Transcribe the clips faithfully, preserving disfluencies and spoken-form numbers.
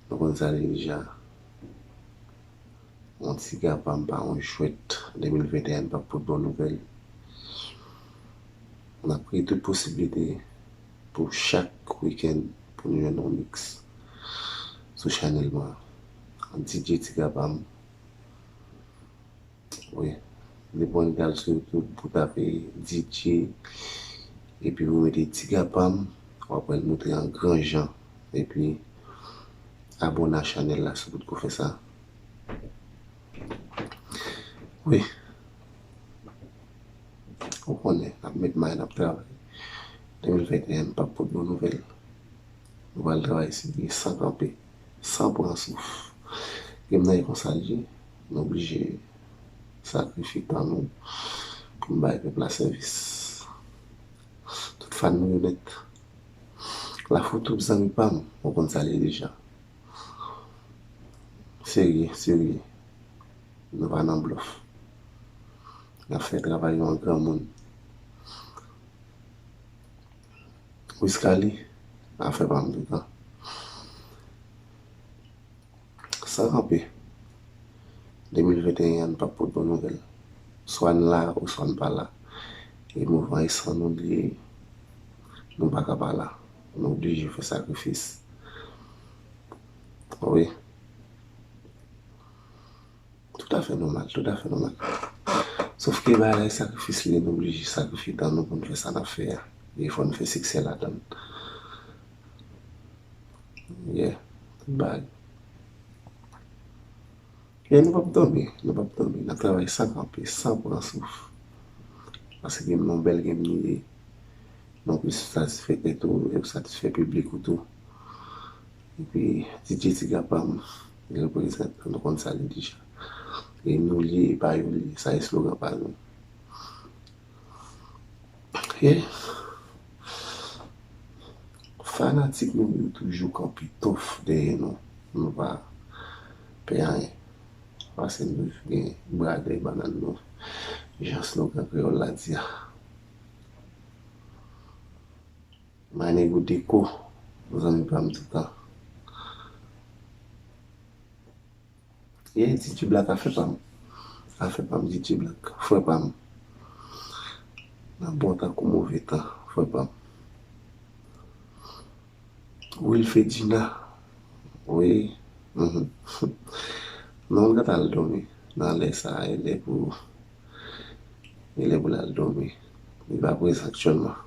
Nou konn sa deja. Yon ti gapa m pa yon jwèt. De mil venteyen pa pot bon nouvèl. N ap kreye tout posiblite pou chak wikenn pou nou jwenn yon mix sou chanèl mwen. D J ti gapa m. Wi. Depi w al sou YouTube pou tape D J epi pou mete ti gapa m, w ap wè l montre an gran jan. Epi abòne a chanèl la si w potko fè sa. Wi. Ou konnen, n ap met may, n ap travay. De mil venteyen pa pot bon nouvèl. Nou pral travay serye, san kanpe, san pran souf. Game nan e konsa l ye, nou oblije sakrifye tan nou pou n bay pèp la sèvis. Tout fan nou yo nèt. Lafoutou zanmi pa m, ou konn sa l ye deja. Serye, serye. Nou pa nan blòf. N ap fè travay yo an granmoun. Wiskaly, afè pa m toutan. San kanpe. De mil venteyen an pa pot bon nouvèl. Swa n la oswa n pa la. E mouvman e san nou li ye, nou pa ka pa la. Nou oblije fè sakrifis. Wi. Toutafè nòmal, toutafè nòmal. Sòf ke bagay la e sakrifis li ye, nou oblije sakrifye tan nou pou n fè sa n ap fè a. E fò n fè siksè ladan l. Yeah, tout bagay. E nou p ap dòmi, nou p ap dòmi. N ap travay san kanpe, san pran souf. Paske game nan yon bèl game li ye. Nou plis satisfè tèt ou, e ou satisfè piblik ou tou. Epi D J ti gapa m, li reprezante, nou konn sa li deja. E nou li ye, e pa yo li ye, sa eslogan pa nou. Yeah. Fanatik nou yo toujou kanpe tof dèyè nou. Nou pa pè anyen. Paske nou toujou gen bra dèyè bannann nou. Jan slogan kreyòl la di a. My nigga Deco, zanmi pa m toutan. Yeah, D J Black afè pa m. Afè pa m, D J Black, frè pa m. Nan bon tan kou move tan, frè pa m. Wilfedina, wi. Mhm. Non, l gentan al dòmi. Nan lè sa a, e lè pou, e lè pou l al dòmi. Li pa prezan aktyèlman.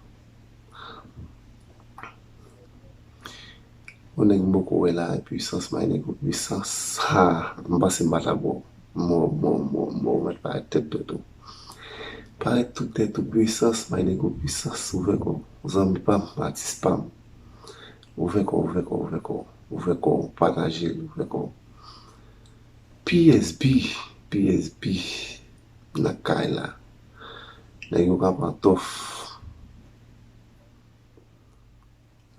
Yon nèg m poko wè la, Pwisans, my nigga Pwisans. Ha, m panse m pa t ap wè w. Mò, mò, mò, mò, ou mèt parèt tèt tèt ou. Parèt tout tèt ou, Pwisans, my nigga Pwisans, ouvè kò w. Zanmi pa m, atis pa m. Ouvè kò w, ouvè kò w, ouvè kò w. Ouvè kò w, pataje l, ouvè kò w. P S B, P S B nan kay la. Nèg yo ka pran tòf.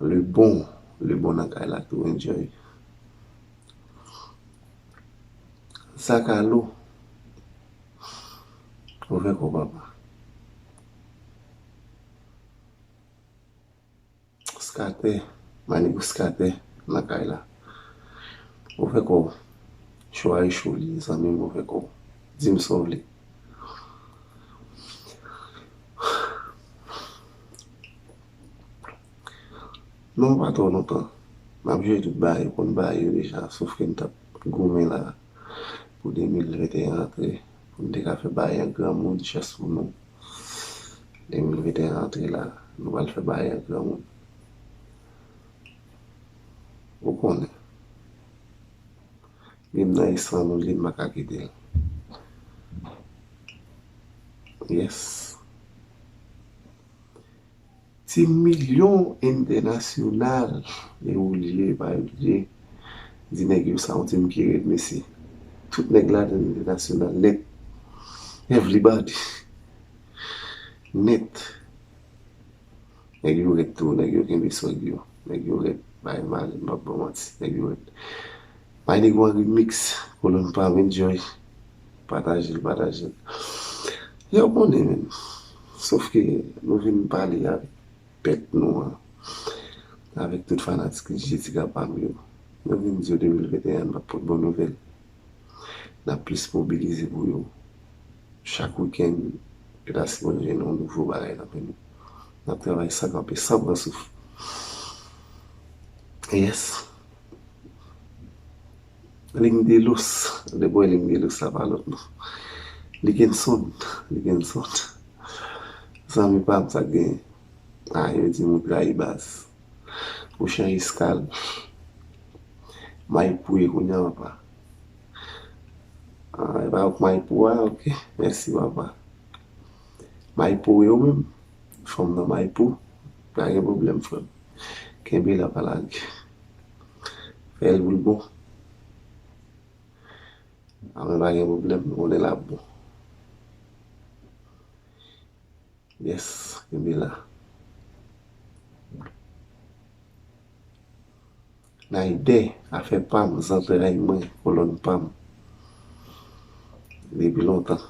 Le bon, le bon nan kay la tou, enjoy. Zakalo, ouvè kò w papa. Skatè, my nigga Skatè nan kay la. Ouvè kò w. Cho a e cho li ye, zanmi m, ouvè kò w. Di m sa w vle. Non, pa twò lontan. M ap jere tout bagay, ou konn bagay yo deja, sòf ke m t ap goumen la pou de mil venteyen antre, pou m te ka fè bagay an granmoun, chans pou nou. De mil venteyen antre la, nou pral fè bagay an granmoun. Ou konnen. Game nan e san nou li, m pa ka kite l. Yes. Ti milyon entènasyonal, e ou li ye, pa ou li ye. Di nèg yo sa, yon ti m ki red, mesye. Tout nèg ladan entènasyonal, nèt. Everybody. Nèt. Nèg yo rèd tou, nèg yo kenbe swag yo. Nèg yo rèd, bay mal, m p ap ba w manti. Nèg yo rèd. Bay nèg yo an remix, kolonn pa m, enjoy. Pataje l, pataje l. Yo konnen, men. Sòf ke nou vin pale avèk pèp nou an. Avèk tout fanatik D J Tiga pa m yo. Yo vin di yo de mil venteyen an n p ap pot bon nouvèl. N ap plis mobilize pou yo. Chak wikenn, yo ta sipoze jwenn yon nouvo bagay nan men nou. N ap travay san kanpe, san pran souf. Yes. Ling de los. Depi w wè Ling de los la pa lòt non. Likenson. Likenson. Zanmi pa m sa k genyen. Ah, yo di m ou trayi baz. Ou chanje eskal. Mayipou ye kounye a papa. Ah, e pa ou k Mayipou a, ok. Mèsi papa. Mayipou ye ou menm. Fanm nan Mayipou. Pa gen pwoblèm frè m. Kenbe la pa lage. Fè l pou l bon. Anben pa gen pwoblèm, nou konnen l ap bon. Yes, kenbe la. Naide, afè pa m, zantray mwen, kolòn pa m. Depi lontan.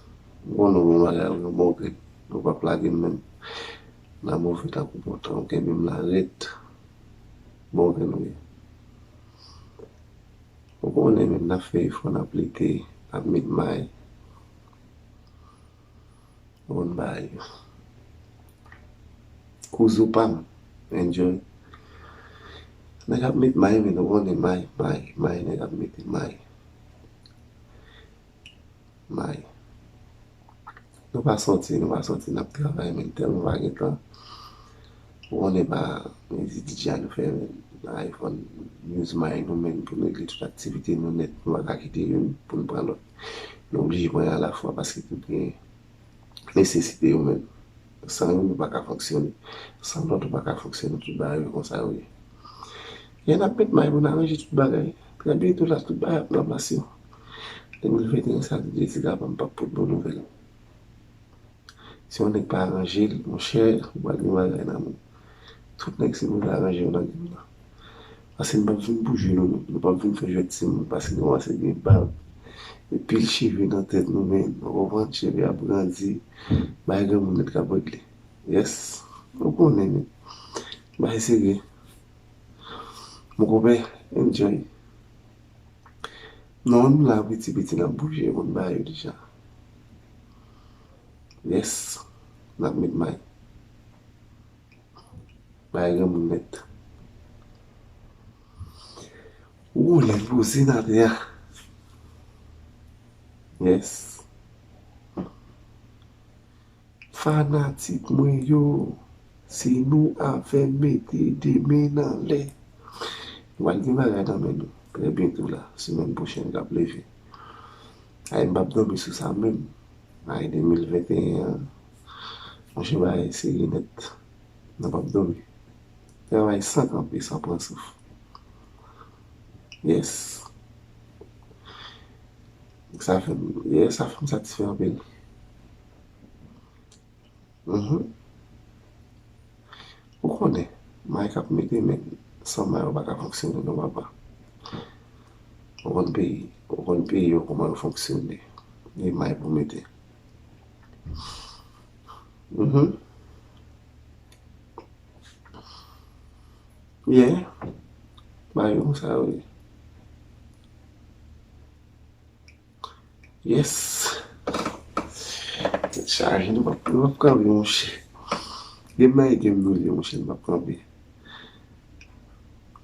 M konnen w yon bagay, w yon bon grenn. Nou p ap lage m menm. Nan move tankou pòtan, w kenbe m la rèd. Bon grenn ou ye. Ou konnen menm n ap fè efò, n ap lite, n ap met may. Ou konn bagay yo. Kouzou pa m, enjoy. Nèg ap met may, men ou konnen may, may, may, nèg ap mete may. May. Nou pa sòti, nou pa sòti, n ap travay, men tèlman pa gen tan. Ou konnen pa mezi D J a nou fè, men iPhone use may nou, men pou n regle tout aktivite nou nèt, nou pa ka kite youn pou n pran lòt. Nou oblije pran alafwa paske tout gen nesesite yo menm. San youn, nou pa ka fonksyone. San lòt, ou pa ka fonksyone. Tout bagay yo konsa yo ye. Ye n ap met may pou n aranje tout bagay. Trè byento la, tout bagay ap nan plas yo. De mil venteyen sa, D J Tiga pa m p ap pot bon nouvèl. Si yon nèg pa aranje l, monchè, ou pral gen bagay nan men w. Tout nèg sipoze aranje yo nan game nan. Paske n p ap vin pou jwe nou menm. Nou p ap vin fè jwèt timoun. Paske nou kòmanse gen bab. Gen pil cheve nan tèt nou, men. Ou konprann? Cheve ap grandi. Bay granmoun nèt k ap regle. Yes. Ou konnen, men. Bay serye. Mon konpè, enjoy. Non, nou la piti piti n ap bouje, moun ba yo deja. Yes, n ap met may. Bay granmoun nèt. Ou lè poze nan tè a. Yes. Fanatik mwen yo, se nou avè m mete de men anlè. Nou pral gen bagay nan men nou. Trè byento la, semèn pwochèn k ap leve. Ay, m p ap dòmi sou sa menm. Ay, de mil venteyen an. Monchè, bagay serye nèt. Nou p ap dòmi. Travay san kanpe, san pran souf. Yes. Sa fè m, yes, sa fè m satisfè anpil. Mhm. Ou konnen, may k ap mete men, san may ou pa ka fonksyone non papa. Ou konn peyi, ou konn peyi yo kòman yo fonksyone. E may pou mete. Mhm. Yeah. Ba yo konsa yo ye. Yes. Tèt chaje, nou p ap, nou p ap kanpe, monchè. Game nan e game nou li, monchè, nou p ap kanpe.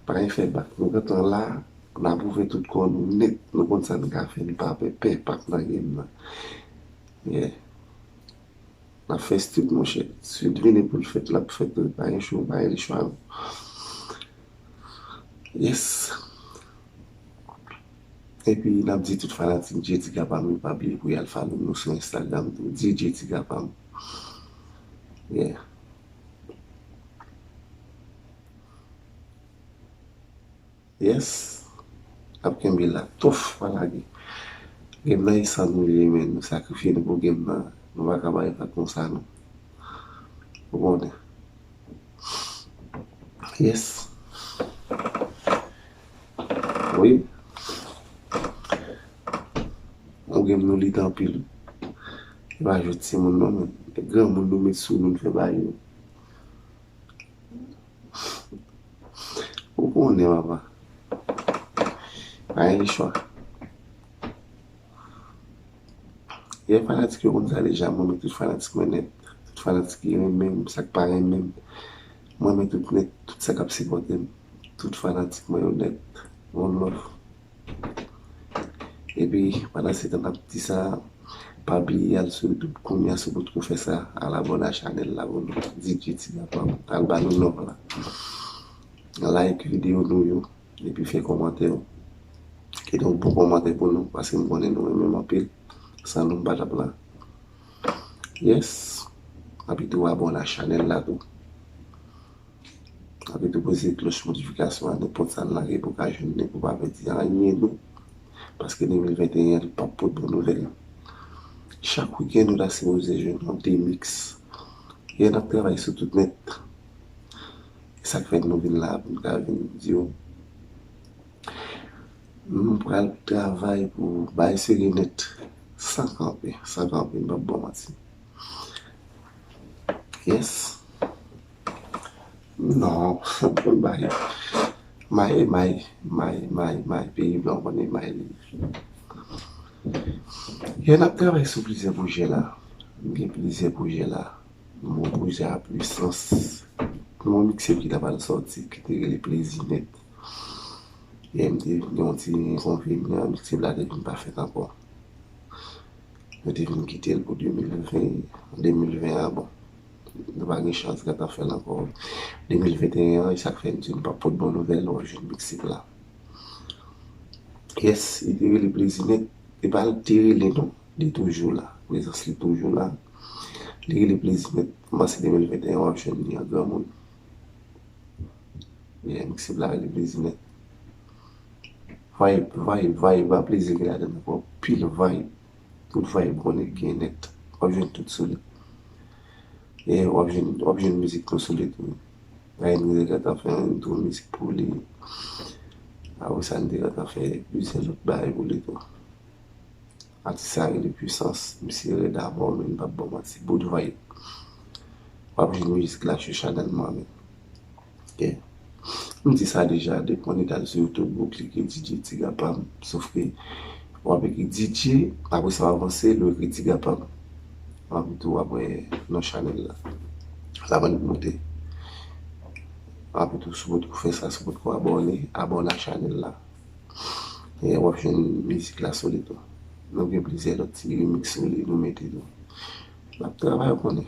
Pa gen fè bak. Nou gentan la, n ap ouvè tout kò nou nèt. Nou konn sa n ka fè, n pa pè, pè, p ap nan game nan. Yeah. N ap fè street, monchè. Street vini pou l fèt, l ap fèt, pa gen cho, pa gen lechwa, non. Yes. Epi, n ap di tout fanatik D J Tiga pa m yo, pa bliye pou y al follow nou sou Instagram tou, D J Tiga pa m. Yeah. Yes. N ap kenbe la. Tof, pa lage. Game nan e san nou li ye, men nou sakrifye nou pou game nan. Nou pa ka bay vag konsa, non. Ou konnen. Yes. Wi. Yon game nou lit anpil. E pa jwèt timoun non, men. Granmoun nou met sou nou, nou fè ba yo. Ou konnen, papa. Pa gen chwa. Yè fanatik yo konn sa deja, mwen renmen tout fanatik mwen nèt. Tout fanatik ki renmen m, sa k pa renmen m. Mwen renmen tout nèt, tout sa k ap sipòte m. Tout fanatik mwen yo nèt. One love. Epi, pandan se tan n ap di sa, pa bliye al sou YouTube kounye a si w potko fè sa, al abòne a chanèl la pou nou. D J Tiga Pam, al ba nou love la. Like videyo nou yo, epi fè kòmantè yo. Kite yon bon kòmantè pou nou, paske m konnen nou renmen m anpil. San nou m pa t ap la. Yes. Epi tou abòne a chanèl la tou. Epi tou poze klòch notifikasyon an, nenpòt sa n lage pou ka jwenn li, pou pa pèdi anyen nou. Paske de mil venteyen an, li p ap pot bon nouvèl. Chak wikenn, nou ta sipoze jwenn yon de mix. Yè n ap travay sou tout nèt. E sa k fè nou vin la, pou n ka vin di yo. Nou pral travay pou bay sere nèt. San kanpe, san kanpe, m p ap ba w manti. Yes. Non, pou bay. May, may, may, may, may, peyi blan konnen may li. Yè n ap travay sou plizyè pwojè la. M gen plizyè pwojè la. Bon, pwojè a Pwisans. Yon mixtape ki ta pral sòti, ki te rele Plezi Nèt. Yè m te gen yon ti enkonvenyan, mixtape la te vin pa fèt ankò. Yo te vin kite l pou de mil ven, de mil ven a, bon. Nou pa gen chans gentan fè l ankò. De mil venteyen an, e sa k fè m di nou p ap pot bon nouvèl, w ap jwenn mixtape la. Yes, li te rele Plezi Nèt. E pa l te rele non, li toujou la. Prezans li toujou la. Li rele Plezi Nèt. M panse de mil venteyen w ap jwenn li an granmoun. Yeah, mixtape la rele Plezi Nèt. Vibe, vibe, vibe, pa plezi ki ladan nan, anpil vibe. Tout vibe konnen gen nèt. W ap jwenn tout sou li. E w ap jwenn, w ap jwenn mizik nou sou li tou. Dayè nou te gentan fè yon intro mizik pou li. Apre sa, nou te gentan fè plizyè lòt bagay pou li tou. Atis sa rele Pwisans, misye rèd amò, men m p ap ba w manti, bout vibe. W ap jwenn mizik la sou chanèl mwen menm. Ok. M di sa deja, depi w al sou YouTube, ou klike D J Tiga Pam, sof ke w ap ekri D J, apre sa w avanse, lè w ekri Tiga Pam. W ap tou apre nan chanèl la. Sa ban nou moute. W ap tou sou potko fè sa, sou potko abòne, abòne a chanèl la. E w ap jwenn mizik la sou li tou. Nou gen plizyè lòt ti remix sou li nou mete tou. N ap travay, ou konnen.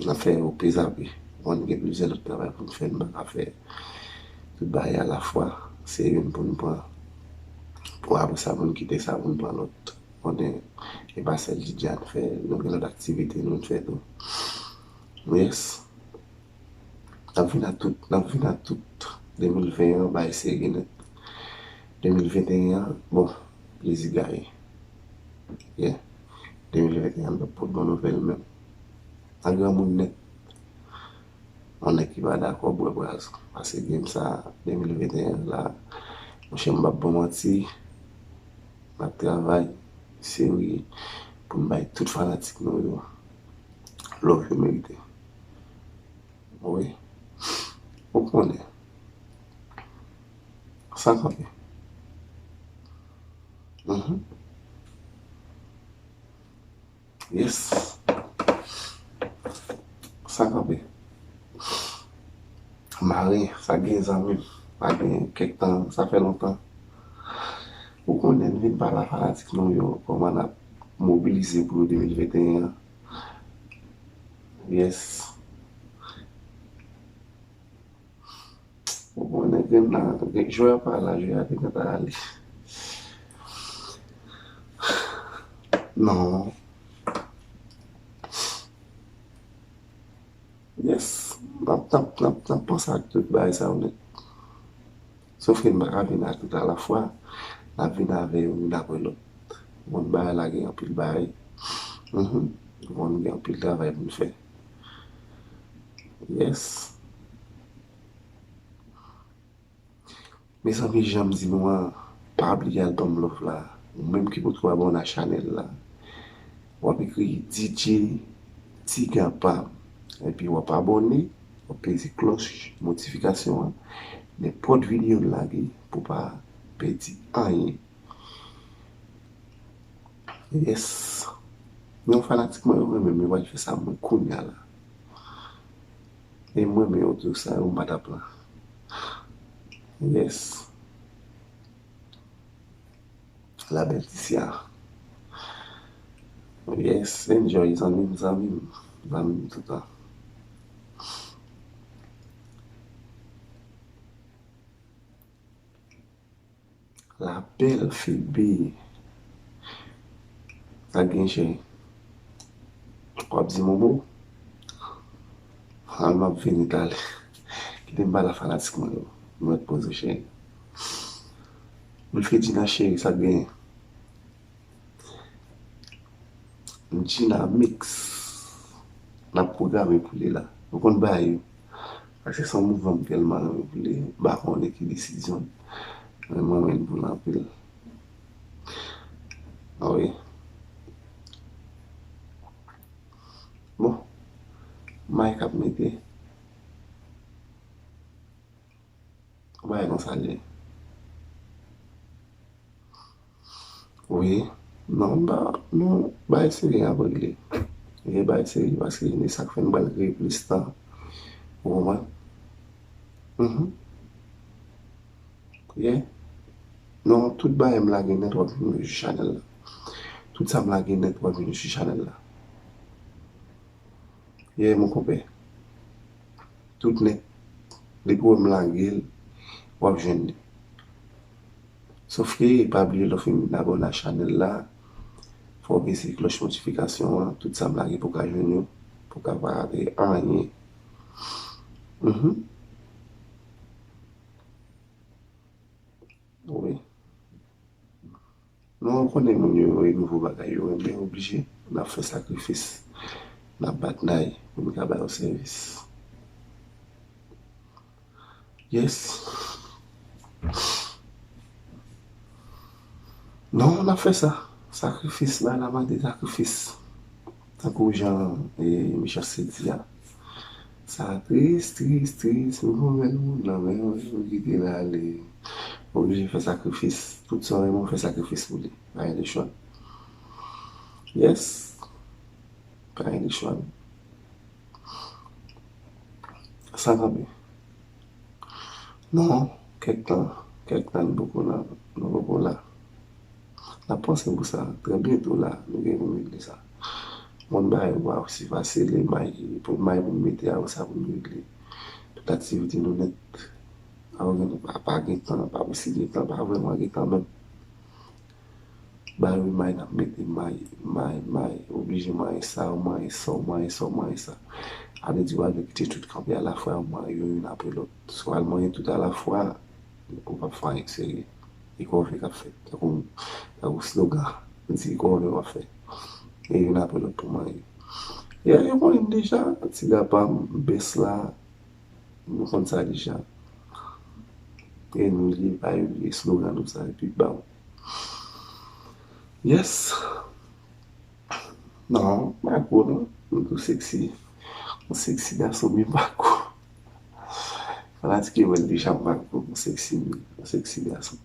N ap fè yo pezape. Bon, gen plizyè lòt travay pou n fè, n pa ka fè tout bagay alafwa. Se youn pou n pran. Pou apre sa, pou n kite sa, pou n pran lòt. Konnen, e pa sèl D J a n fè, nou gen lòt aktivite nou n fè tou. Yes. N ap vin a tout, n ap vin a tout. De mil ven an, bay sere nèt. De mil venteyen an, bon, plezi gaye. Yeah. De mil venteyen an, n p ap pot bon nouvèl menm. A granmoun nèt. Yon nèg ki pa dakò, bwè braz. Pase game sa, de mil venteyen an la, monchè, m p ap ba w manti. N ap travay serye pou n bay tout fanatik nou yo love yo merite. Wi. Ou konnen. San kanpe. Mhm. Yes. San kanpe. Mare, sa gen zanmi m. Pa gen kèk tan, sa fè lontan. Ou konnen, n vin pale a fanatik nou yo, kòman n ap mobilize pou de mil venteyen an. Yes. Ou konnen gen nan, gen jwè pa la, jwè a te gentan ale. Non. Yes. N ap, n ap, n ap, n ap panse ak tout bagay sa yo nèt. Sof ke n pa ka vin a tout alafwa. N ap vin avè yo, youn apre lòt. Bon, bagay la gen anpil bagay. Mhm. Bon, gen anpil travay pou n fè. Yes. Mezanmi, jan m di nou an, pa bliye al ban m love la. Ou menm ki potko abòne a chanèl la, w ap ekri D J Tiga Pam. Epi w ap abòne, w ap peze klòch notifikasyon an. Nenpòt videyo n lage, pou pa pèdi anyen. Yes. Yon fanatik mwen yo renmen m, yo pral fè sa mwen kounye a la. E mwen menm yo tou sa yo m pa t ap pran. Yes. La belle Ticia. Yes, enjoy, zanmi m, zanmi m, zanmi m toutan. La belle Phoebe. Sa gen cheri? W ap di m yon mo? Al, m ap vini talè. Kite m pale a fanatik mwen yo. M ret poze cheri. Wilfredina cheri, sa k genyen? Dynamix. N ap pwograme pou li la. Nou konn bagay yo. Paske se yon mouvman m tèlman renmen pou li. M pa konnen ki desizyon. Men mwen renmen pou l anpil. Ah wi. Bon. Mike ap mete. Bagay konsa l ye. Wi. Non, ba, nou, bay seri ap regle. Ye bay seri, paske se sa k fè n pral kreye plis tan. Ou konprann? Mhm. Yeah. Non, tout bagay m lage nèt, w ap vin sou chanèl la. Tout sa m lage nèt, w ap vin sou chanèl la. Yeah, mon konpè. Tout nèt. Depi w wè m lage l, w ap jwenn li. Sofke, pa bliye lè w fin abòne a chanèl la, fò w peze klòch notifikasyon an, tout sa m lage pou w ka jwenn yo, pou w ka pa rate anyen. Mhm. Wi. Non, ou konnen moun yo, e nouvo bagay yo renmen, oblije, n ap fè sakrifis, n ap batay pou n ka ba yo sèvis. Yes. Non, n ap fè sa. Sakrifis, la, n ap mande sakrifis. Tankou jan, e, Michel te di a. Sa tris, tris, tris. Nou konn wè moun nan, men nou kite l ale. Oblije fè sakrifis. Tout sa w renmen, w fè sakrifis pou li. Pa gen de chwa. Yes. Pa gen de chwa. Sa kanpe. Non, kèk tan, kèk tan nou poko la, nou poko la. N ap panse pou sa, trè byento la, nou gen pou regle sa. Moun bagay yo pa osi fasil, e may, pou may pou n mete a, sa pou n regle. Tout aktivite nou nèt. A, ou gen, pa, pa gen tan, pa osi gen tan, pa vrèman gen tan menm. Ba yo may, n ap mete may, may, may. Oblije may sa, w may sa, w may sa, w may sa. A vle di, w a vle kite tout kanpe alafwa, w may yo youn apre lòt. Si w al manyen tout alafwa, ou p ap fè anyen k serye. E kòve k ap fèt. Tankou, tankou slogan, di kòve w ap fè. E youn apre lòt pou manyen. E yo konnen m deja, ti gapa m, bès la, nou konn sa deja. E nou li, pa yo li slogan nou sa, epi ba w. Yes. Non, m pa gwo non. M tou seksi. M seksi gason, men m pa gwo. Fanatik yo wè l deja, m pa gwo. M seksi, m seksi gason.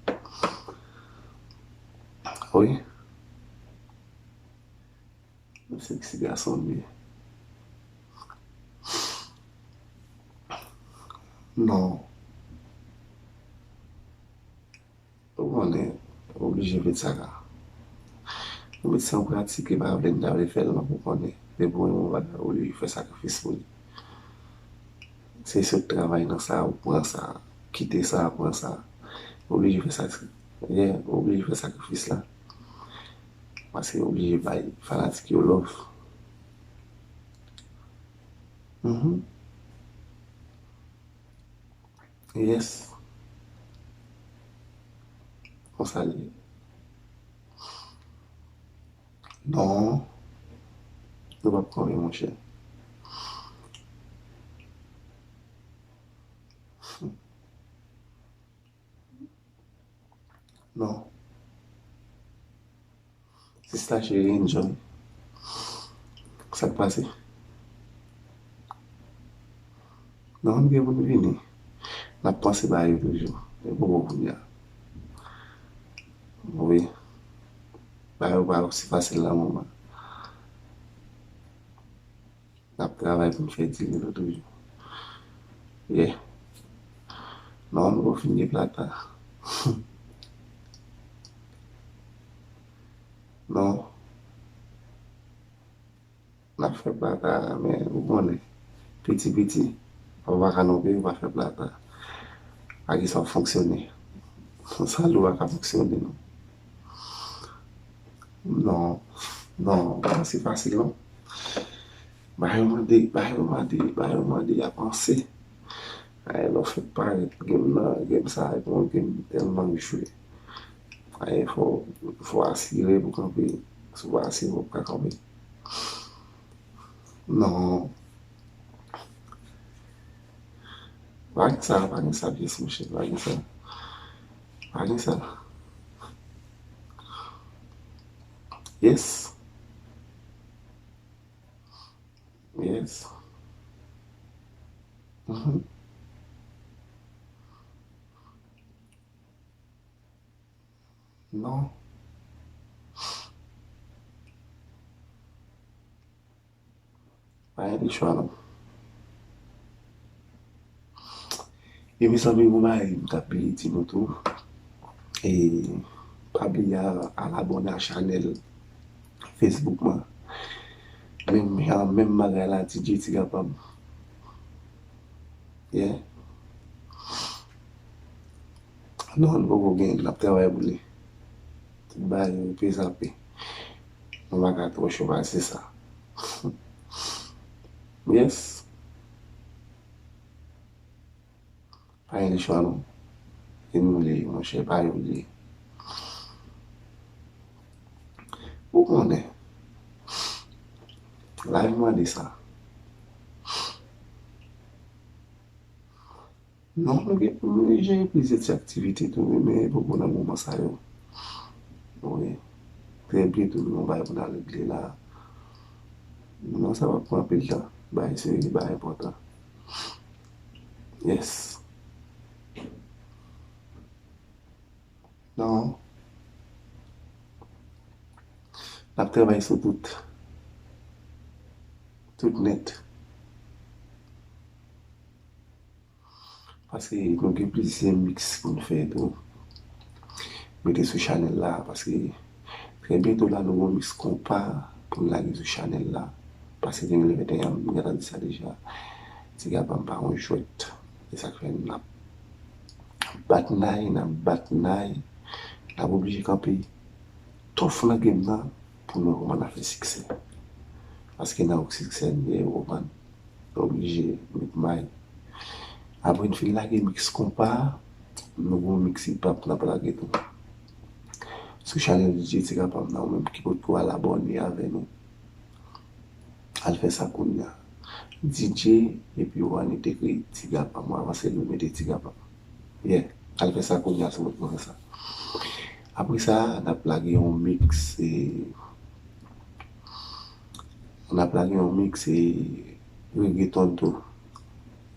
Wi. M seksi gason, men. Non. Ou konnen, oblije met sa la. Ou met sa an pratik, e pa vle n ta vle fè l, non, ou konnen. Depi w renmen yon bagay, ou oblije fè sakrifis pou li. Se sot travay nan sa, ou pran sa, kite sa, pran sa. Ou oblije fè sa, yeah, ou oblije fè sakrifis la. Paske ou oblije bay fanatik yo love. Mhm. Yes. Konsa l ye. Non. Nou p ap kanpe, monchè. Non. Sista cheri, enjoy. Sa k pase? Non, m gen pou n vini. N ap panse ba yo toujou. E poko kounye a. Wi. Bagay yo pa osi fasil nan moman. N ap travay pou n fè diri nou toujou. Yeah. Non, nou poko fin gen plata. Non. N ap fè plata, men ou konnen, piti piti, ou pa ka nonpli, ou pa fè plata. A ki sa w fonksyone? Sa lou pa ka fonksyone, non. Non, non, pa si fasil, non. Bagay yo mande, bagay yo mande, bagay yo mande, y a panse. Ay, lè w fèk parèt, game nan, game sa, e pa yon game tèlman m jwe. Ay, fò, fò asire pou kanpe. Si w pa asire, w pa ka kanpe. Non. Pa gen sa, pa gen sa, pyès, monchè, pa gen sa. Pa gen sa. Yes. Yes. Mhm. Non. Pa gen chwa, non. E mezanmi, m mari m t ap di nou tou. E pa bliye al abòne a chanèl Facebook mwen. Menm jan, menm bagay la, D J Ti Kapab. Yeah. Non, nou poko gen, n ap travay pou li. Tout bagay yo pe zape. Nou pa ka twò cho pase sa. Yes. Pa gen chwa non. E nou li, monchè, pa yo li. Ou konnen. Lavi mande sa. Non, nou gen pou nou jere plizyè ti aktivite tou, wi, men poko nan moman sa yo. Wi. Trè byento, nou gen yon bagay pou n al regle la. Non, sa p ap pran anpil tan. Bagay serye, bagay enpòtan. Yes. Non. N ap travay sou tout. Tout nèt. Paske nou gen plizyè mix pou n fè tou. Mete sou chanèl la, paske trè byento la, nou gen yon mix konpa pou n lage sou chanèl la. Paske de mil venteyen an, m gentan di sa deja. Ti Gaba m pa yon jwèt. Se sa k fè n ap bat nay, n ap bat nay. N ap oblije kanpe tough nan game nan pou nou wè kòman n a fè siksè. Paske nan yon siksè n ye, ou konprann. Oblije met may. Apre n fin lage mix konpa, nou gon mix hip hop n ap lage tou. Sou chanèl D J Ti Kapab nan, ou menm ki potko al abòne avè nou, al fè sa kounye a. D J epi One te kreye Ti Kapab, mwen avanse nou mete Ti Kapab. Yeah, al fè sa kounye a si w potko fè sa. Apre sa, n ap lage yon mix, e, n ap lage yon mix, e, reggaeton tou.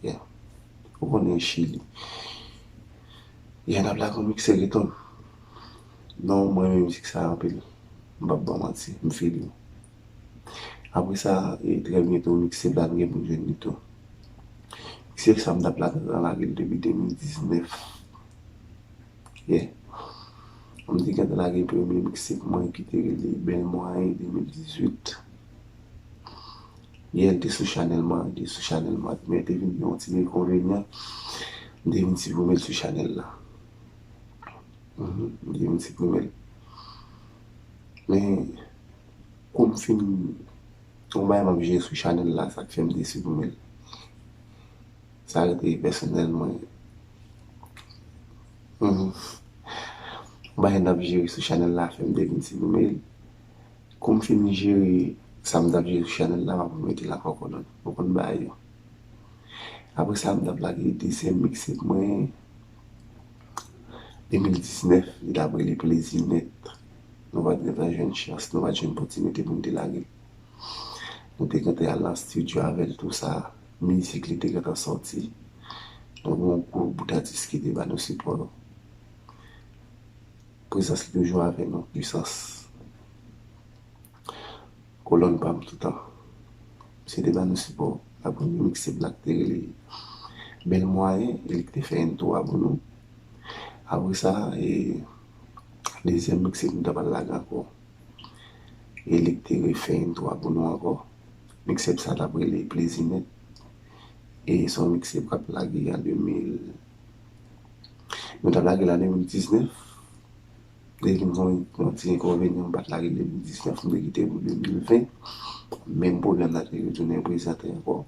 Yeah. Ou konnen Chili. Yeah, n ap lage yon mix reggaeton. Non, mwen renmen mizik sa anpil. M p ap ba w manti, m feel li. Apre sa, e, trè byento, mixtape la, nou gen pou n jwenn li tou. Mixtape sa, m t ap lage, lage l depi de mil diznèf. Yeah. M te gentan lage premye mixtape mwen ki te rele Bèl Mwayen de mil dizuit. Yeah, l te sou chanèl mwen, l te sou chanèl mwen, men te vin gen yon ti enkonvenyan, m te vin siprime l sou chanèl la. Mhm, m te vin siprime l. Men, kou m fin, yon bagay m ap jere sou chanèl la, sa k fè m te siprime l. Sa rete pèsonèl mwen. Mhm. Yon bagay n ap jere sou chanèl la fè m te vin siprime l. Kou m fin jere sa m t ap jere sou chanèl la, m ap remete l ankò, konnen. Ou konn bagay yo. Apre sa, m t ap lage dezyèm mixtape mwen, de mil diznèf, li t ap rele Plezi Nèt. Nou pa t gentan jwenn chans, nou pa t jwenn opòtinite pou n te lage l. Nou te gentan al nan estidyo avè l, tou sa. Mizik li te gentan sòti. Nou gen yon gwo bout atis ki te ba nou sipò. Prezans li toujou avè nou, Pwisans. Kolòn pa m toutan. Misye te ban nou sipò. Nan premye mixtape la ki te rele Bèl Mwayen, e li ki te fè intro a pou nou. Apre sa, e, dezyèm mixtape nou ta pral lage ankò. E li ki te refè intro a pou nou ankò. Mixtape sa t ap rele Plezi Nèt. E se yon mixtape k ap lage an de mil. Nou t ap lage l an de mil diznèf. Te vin gen yon ti enkonvenyan, m pa t lage de mil diznèf, m te kite l pou de mil ven. Menm pwoblèm nan te retounen prezante ankò.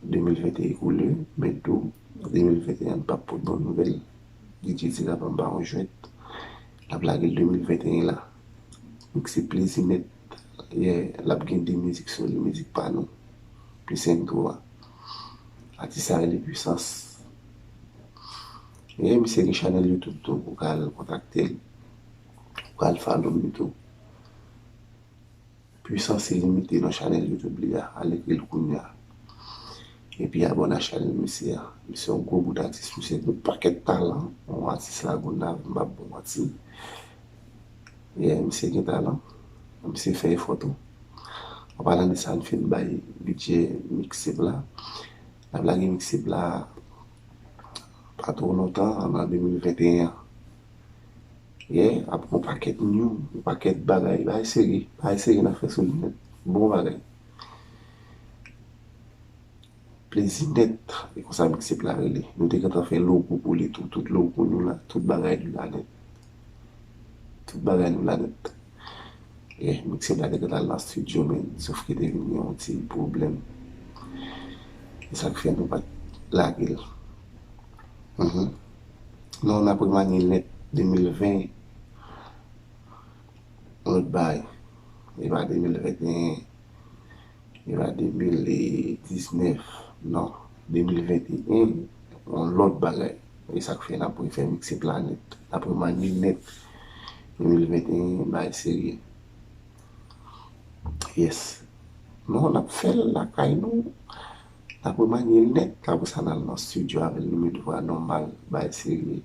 De mil ven te ekoule, men tou, de mil ven e en an, n p ap pot bon nouvèl. D J Tiga pa m pa yon jwèt. N ap lage l de mil ven e en la. Mixtape Plezi Nèt, yeah, l ap gen de mizik sou li, mizik pa nou. Plis entwo a. Atis la rele Pwisans. Yeah, misye gen chanèl YouTube tou, ou ka al kontakte l. Ou ka al follow li tou. Pwisans Ilimite nan chanèl YouTube li a, al ekri l kounye a. Epi abòne a chanèl misye a. Misye yon gwo bout atis, misye gen yon pakèt talan. Yon atis Lagonav, m p ap ba w manti. Yeah, misye gen talan. Misye fè efò tou. An palan de sa, n fin bay bidjè mixtape la. N ap lage mixtape la pa twò lontan, an de mil ven e en an. Yeah, ap gen yon pakèt new, yon pakèt bagay, bagay serye, bagay serye n ap fè sou li nèt. Bon bagay. Plezi Nèt, e konsa mixtape la rele. Nou te gentan fè logo pou li tou, tout logo nou la, tout bagay nou la nèt. Tout bagay nou la nèt. Yeah, mixtape la te gentan al nan studio, men, sof ke te vin gen yon ti pwoblèm. E sa k fè nou pa t lage l. Mhm. Non, n ap remanye l nèt de mil ven, yon lòt bagay. E pa de mil ven e en, e pa de mil diznèf, non, de mil ven e en, yon lòt bagay. E sa k fè n ap refè mixtape la nèt. N ap remanye l nèt. De mil ven e en, bagay serye. Yes. Non, n ap fè l lakay nou. N ap remanye l nèt. Apre sa, n al nan studio avè l, nou met vwa nòmal, bagay serye.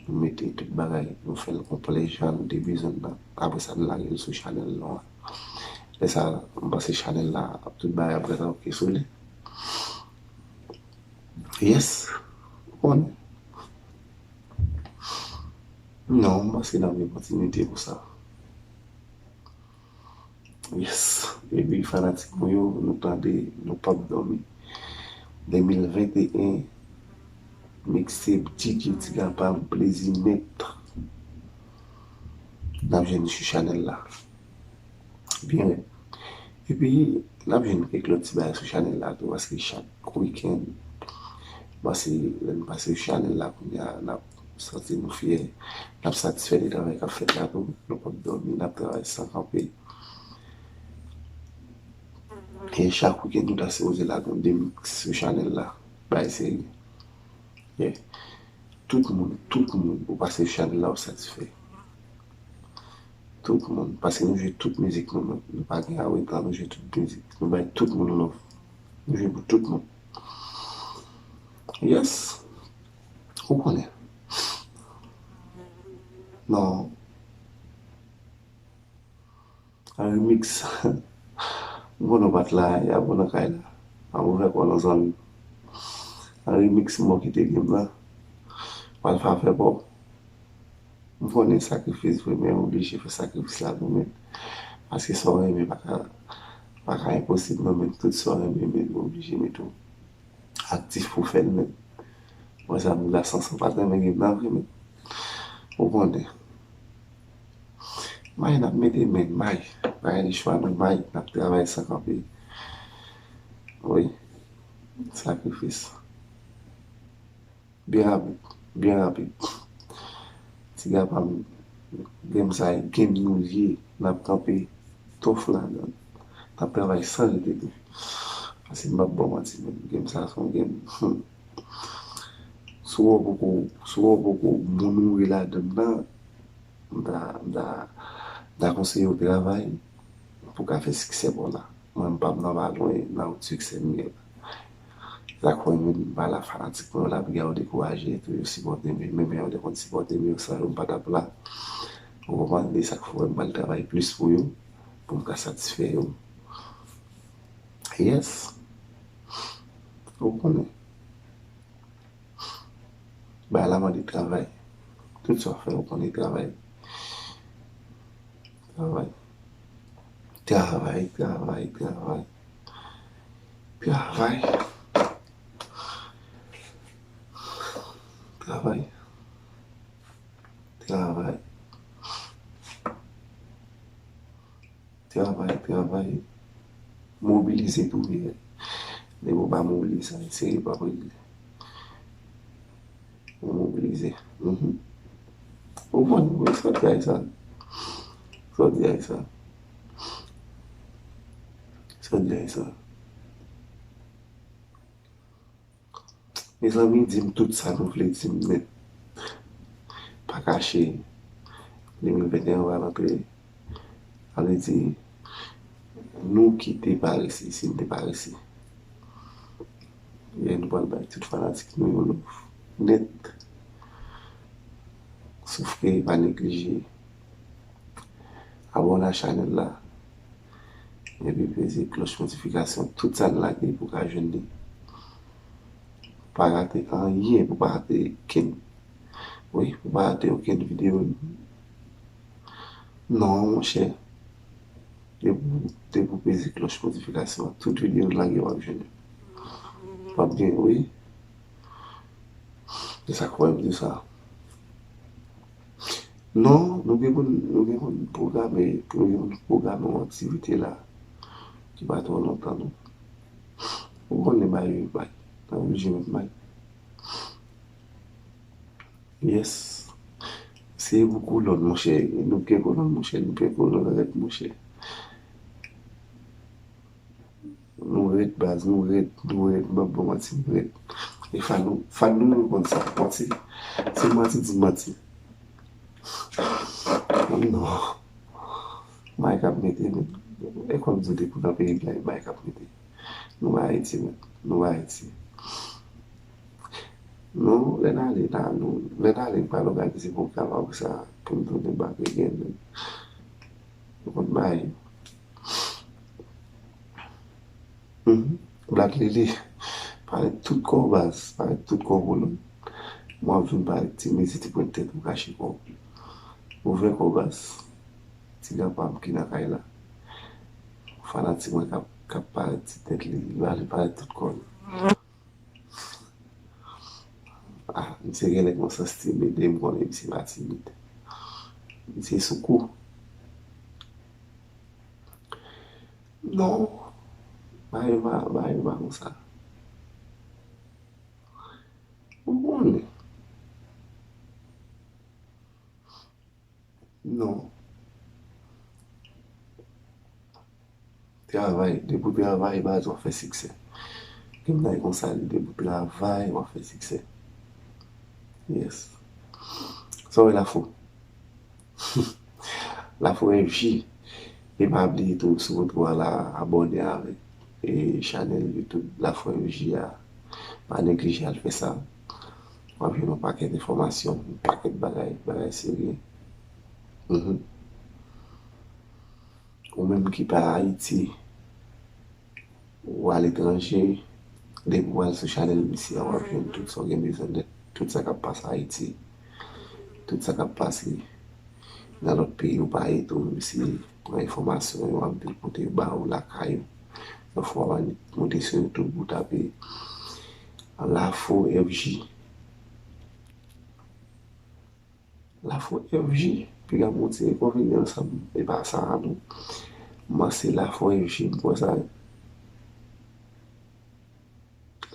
Nou mete tout bagay, nou fè l konplè jan nou te bezwen l nan. Apre sa, nou lage l sou chanèl nou an. Lè sa, m panse chanèl la, tout bagay ap gentan oke sou li. Yes. Ou konnen. Non, m panse n ap gen kontinite pou sa. Yes. Epi fanatik mwen yo, nou tande, nou p ap dòmi. De mil ven e en, mixtape D J Tiga pa m, Plezi Nèt. N ap jwenn sou chanèl la. Byen rèd. Epi, n ap jwenn kèk lòt ti bagay sou chanèl la tou, paske chak wikenn, m panse, lè n pase sou chanèl la kounye a, n ap santi nou fyè, n ap satisfè de travay k ap fèt la tou. Nou p ap dòmi, n ap travay san kanpe. E chak wikenn, nou ta sipoze lage yon de mix sou chanèl la. Bagay serye. Yeah. Tout moun, tout moun, ou pase sou chanèl la, ou satisfè. Tout moun, paske nou jwe tout mizik nou menm. Nou pa gen awetan, nou jwe tout mizik. Nou bay tout moun love. Nou jwe pou tout moun. Yes. Ou konnen. Non. An remix. M konnen w pa t la, y ap nan kay la. An ouvè kò nan zanmi. An remix, mò kite game nan. W al fè afè pa w. M konnen sakrifis vre, men w oblije fè sakrifis la tou, men. Paske sa w renmen pa ka, pa ka enposib, non, men tout sa w renmen, men w oblije mete w aktif pou fè l, men. Mwen, sa moun la sansan pa t renmen game nan vre, men. Ou konnen. May n ap mete men, may. Pa gen chwa, non, may. N ap travay san kanpe. Wi. Sakrifis. Byen rapid, byen rapid. Ti gapa m, game sa e game nou l ye, n ap kanpe tough ladan l. N ap travay san rete tou. Paske m p ap ba w manti, men game sa se yon game. Hmm. Si w poko, si w poko moun ou ye ladan l nan, m ta, m ta, m ta konseye w travay pou w ka fè siksè pa w la. Mwen, m p ap nan pa lwen nan wout siksè m ye la. Sa k fè m vin pa la, fanatik mwen yo la, piga yo dekouraje, tou yo sipòte m, menm jan yo te konn sipòte m yo, san yo m pa t ap la. Ou konprann? E sa k fè m pral travay plis pou yo, pou m ka satisfè yo. Yes. Ou konnen. Bagay la mande travay. Tout sa w fè, ou konnen travay. Travay. Travay, travay, travay. Travay. Travay. Travay. Travay, travay. Mobilize tou, wi. Depi w pa mobilize, sa serye pa mobilize. Ou mobilize. Mhm. Ou konn, wi, sa w di a sa. Sa w di a sa. Sa w di a sa. Mezanmi, di m tout sa nou vle di m nèt. Pa kache. De mil venteyen va rantre. Sa vle di, nou ki te parese, si n te parese, e nou pral bay tout fanatik nou yon love nèt. Sof ke pa neglije abòne a chanèl la. Epi peze klòch notifikasyon, tout sa n lage pou ka jwenn li. Pa rate anyen, pou pa rate okenn. Wi, pou pa rate okenn videyo. Non, monchè. Depi, depi w peze klòch notifikasyon, tout videyo n lage w ap jwenn. W ap gen, wi. Se sa k fè m di sa. Non, nou gen pou n, nou gen pou n pwograme, nou gen pou n pwograme yon aktivite la ki pa twò lontan, non. Ou konnen bagay yo bay, n ap oblije met bay. Yes. Se pou kolòn, monchè. Nou gen kolòn, monchè. Nou gen kolòn rèd, monchè. Nou rèd, baz, nou rèd, nou rèd, m p ap ba w manti, nou rèd. E fan nou, fan nou, nou konn sa, manti. Si m manti, di m manti. Non. Mike ap mete, men. E kòm di w te pou nan peyi m la, e Mike ap mete. Nou pa Ayiti, men. Nou pa Ayiti. Non, lè n ale, n a, nou, lè n ale, n pral òganize pwogram apre sa, pou n tounen back again, men. Nou konn bagay yo. Mhm. Black Lily, parèt tout kò w baz, parèt tout kò w kolòn. Mwen ap vin parèt ti mezi, ti pwent tèt, m kache kò w. Ouvè kò w baz. Ti gapa m ki nan kay la. Fanatik mwen k ap, k ap parèt ti tèt li, li va vin parèt tout kò l. Ah, misye genlè gon sans timid, e m konnen misye pa timid. Misye sou kou. Non, bagay yo pa, bagay yo pa konsa. Ou konnen. Non. Travay, depi w travay, baz, w ap fè siksè. Gen bagay konsa, li depi w travay, w ap fè siksè. Yes. Sa w wè Lafo? Lafo F J. E pa bliye tou, si w twò la, abòne avèk e chanèl YouTube Lafo F J a. Pa neglije al fè sa. W ap jwenn yon pakèt enfòmasyon, yon pakèt bagay, bagay serye. Mhm. Ou menm ki pa Ayiti, ou aletranje, depi w al sou chanèl misye a, w ap jwenn tout sa w gen bezwen de tout sa k ap pase Ayiti, tout sa k ap pase nan lòt peyi ou pa ye tou. Misye pran enfòmasyon yo, ap vin pote yo ba ou lakay ou. Yon fwa w al monte sou YouTube, ou tape Lafo F J. Lafo F J, piga m monte konvini ansanm, e pa sa a non. Mwen se Lafo F J, m kwè sa.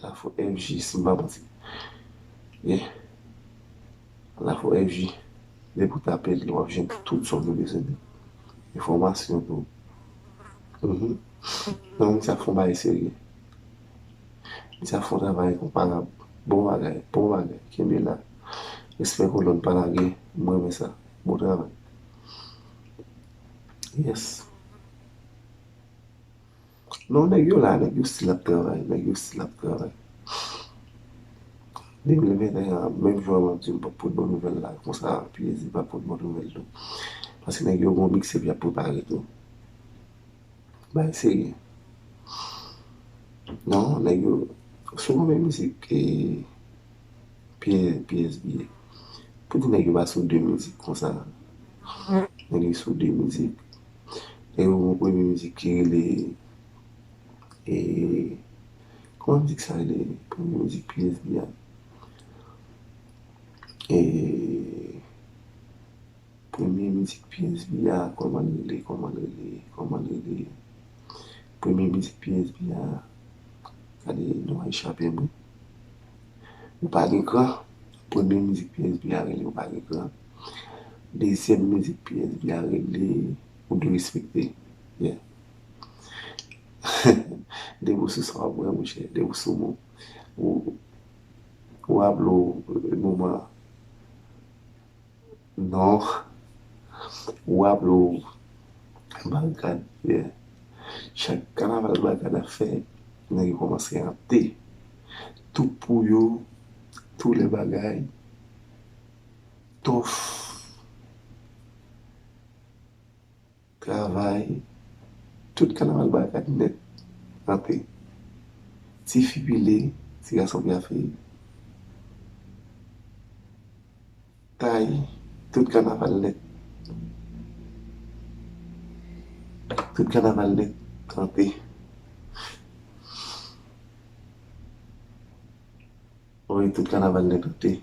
Lafo F J, si m pa manti. Yeah. Lafo F J, depi w tape li, w ap jwenn tout sa w gen bezwen de. Enfòmasyon tou. Mhm. Non, misye ap fè yon bagay serye. Misye ap fè yon travay enkonparab. Bon bagay, bon bagay. Kenbe la. Respè kolòn, pa lage. M renmen sa. Bon travay. Yes. Non, nèg yo la, nèg yo still ap travay, nèg yo still ap travay. de mil venteyen an, menm jan m ap di m p ap pot bon nouvèl la, konsa P S B p ap pot bon nouvèl tou. Paske nèg yo gon mixtape y ap prepare tou. Bagay serye. Non, nèg yo, sou konbyen mizik e P-, P S B ye? Pou di nèg yo pa sou de mizik konsa. Nèg yo sou de mizik. Nèg yo gon premye mizik ki rele, e, kòman mizik sa rele? Premye mizik P S B a. E, premye mizik P S B a, kòman l rele, kòman l rele, kòman l rele? Premye mizik P S B a, gade, non an echape m wi. Ou pa gen kran. Premye mizik P S B a rele Ou pa gen kran. Dezyèm mizik P S B a rele Ou dwe respekte. Yeah. Depi w sou sa w ap wè, monchè. Depi w sou mo, ou, ou raple w moman. Non. Ou raple w Barikad, yeah. Chak kanaval Barikad ap fè, nèg yo kòmanse ante. Tout pou yo, tout lè bagay, tòf, travay, tout kanaval Barikad nèt, ante. Ti fi pile, ti gason pyafe, tay, tout kanaval nèt. Tout kanaval nèt, ante. Wi, tout kanaval nèt, ante.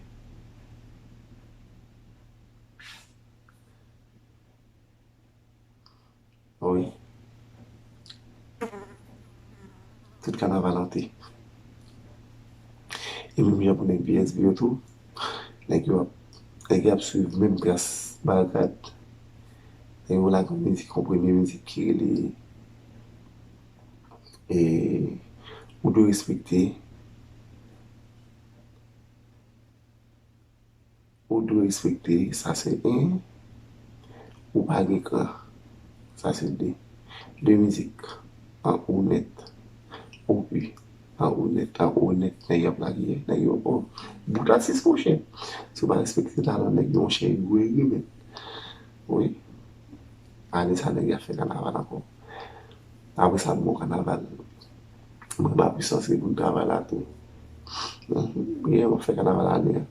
Wi. Tout kanaval ante. E menm jan pou nèg P S B yo tou, nèg yo ap, nèg yo ap swiv menm tras Barikad. Nèg yo lage yon mizik, yon premye mizik ki rele, e, Ou dwe respekte. Ou dwe respekte, sa se en. Ou pa gen kran, sa se de. De mizik, an onèt, o u, an onèt, an onèt, nèg y ap lage, nèg yo, o, bout atis, monchè. Si w pa respekte talan nèg yo, monchè, yo ere, men. Wi. Ane sa, nèg y ap fè kanaval ankò. Apre sa, bon kanaval. Mwen ba Pwisans ki pou travay la tou. Mhm. Priyè, mwen fè kanaval ane a.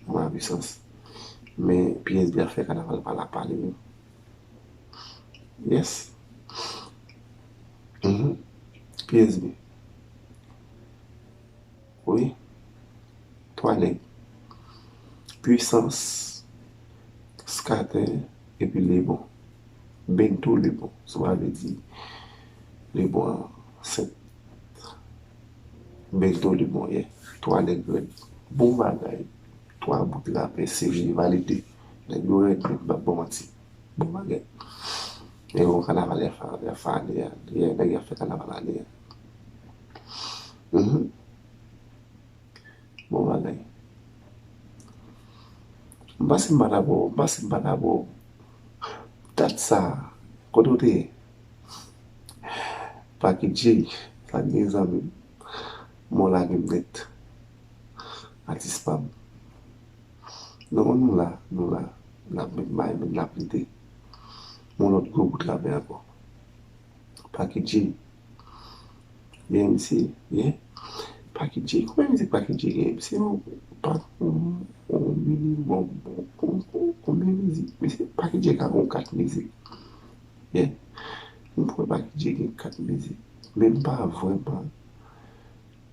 Mwen ba Pwisans. Men P S B a fè kanaval pa la pale menm. Yes. Mhm. P S B. Wi. Twa nèg. Pwisans, Skater, epi Lebon. Bento Lebon. Sa vle di Lebon an senp. Bento Lebon, ye. Twa nèg rèd. Bon bagay. Twa bout rapè serye, valide. Nèg yo rèd, men m p ap ba w manti. Bon bagay. E yon kanaval y ap fè, y ap fè ane a. Ye, nèg y ap fè kanaval ane a. Mhm. Bon bagay. M panse m pa ta ba w, m panse m pa ta ba w dat sa a. Kote w te ye? Packy J, sa k gen zanmi m? Mwen w lage m nèt. Atis pa m. Non, nou la, nou la. N ap met may, men n ap lite. Yon lòt gwo bout rapè ankò. Packy J. Ye, misye, ye. Packy J, konbyen mizik Packy J gen? Misye yon, pa, yon, yon minimòm, yon, yon, konbyen mizik? Misye, Packy J ka gon kat mizik. Ye. M kwè Packy J gen kat mizik. Men m pa vrèman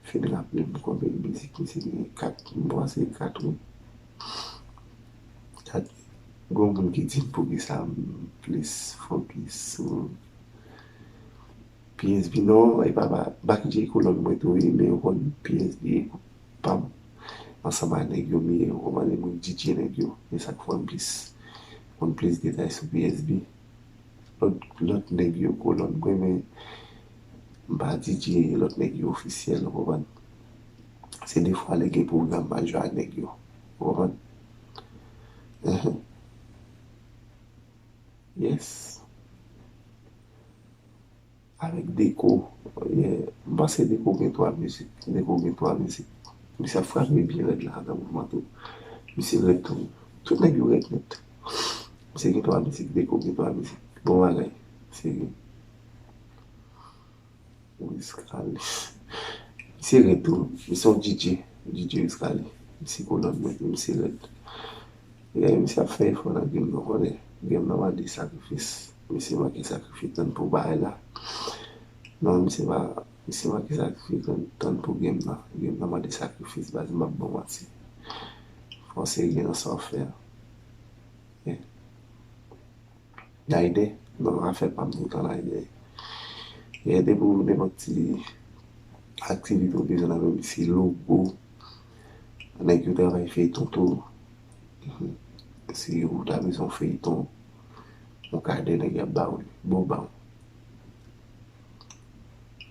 fin raple m konbyen mizik misye gen. Kat, m panse kat, wi. Kat. Gon moun ki di m poukisa m plis fokis sou P S B non, e pa, pa, Baky J kolòn mwen tou wi, men yo konn P S B e gwoup pa m. Ansanm ak nèg yo m ye, yo konprann, e mwen DJ nèg yo. E sa k fè m plis konn plis detay sou P S B. Lòt, lòt nèg yo kolòn mwen, men m pa DJ lòt nèg yo ofisyèl, ou konprann. Se defwa lè gen pwogram m al jwe ak nèg yo, ou konprann. Enhen. Yes. Avèk Deko. Yeah. M panse Deko gen twa mizik. Deko gen twa mizik. Misye ap frape byen rèd la, nan mouvman tou. Misye rèd tou. Tout nèg yo rèd nèt. Misye gen twa mizik, Deko gen twa mizik. Bon bagay. Misye gen. Wiz Khalifa. Misye rèd tou. Misye yon D J. D J Wiz Khalifa. Misye kolòn mwen, misye rèd. E misye ap fè efò nan game nan, konnen. Game nan mande sakrifis. Misye manke sakrifye tann pou bagay la. Non, misye pa, misye manke sakrifye tann, tann pou game nan. Game nan mande sakrifis, baz, m p ap ba w manti. Fò w serye nan sa w ap fè a. Yeah. Naide, non, afè pa m toutan Naide. Yeah, depi w nenpòt ti aktivite w bezwen nan menm si logo, nèg yo travay feyton tou. Mhm. Si ou ta bezwen feyton, yon kadè nèg y ap ba w li. Bon, ba w.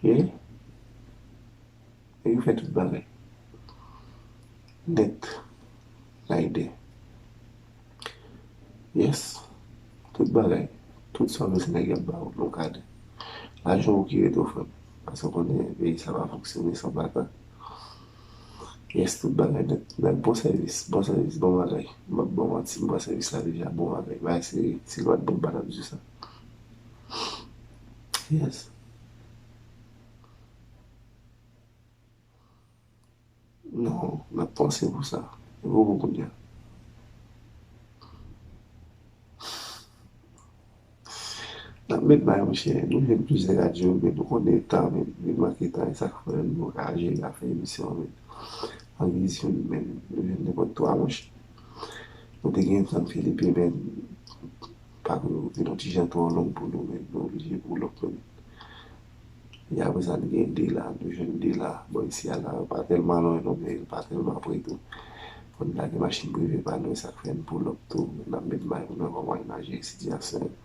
Yeah. E yo fè tout bagay. Nèt. Naide. Yes. Tout bagay. Tout sa w bezwen nèg y ap ba w nan kadè. Lajan w ki rete w frè m. Paske w konnen peyi sa pa fonksyone san plata. Yes, tout bagay nèt. Nèt, bon sèvis, bon sèvis, bon bagay. M p ap ba w manti, m pran sèvis la deja, bon bagay. Bagay serye. Si l pa t bon, m pa t ap di w sa. Yes. Non, n ap panse pou sa. E pou pou kounye a. N ap met may, monchè. Nou jwenn plizyè radyo, men nou konnen tan, men vin manke tan, e sa k fè nou pa ka jere afè emisyon an, men. An vizyon, men nou jwenn nenpòt twa, monchè. Nou te gen Tan Filipe, men pakou yo vin yon ti jan twò long pou nou, men nou oblije pull up, men. E apre sa, nou gen de la, nou jwenn de la. Bon, isi a la, yo pa tèlman lwen non, men yo pa tèlman pre tou. Fò n lage machin prive pa nou, e sa k fè n pull up tou. N ap met may pou nou wè kòman n a jere sitiyasyon an.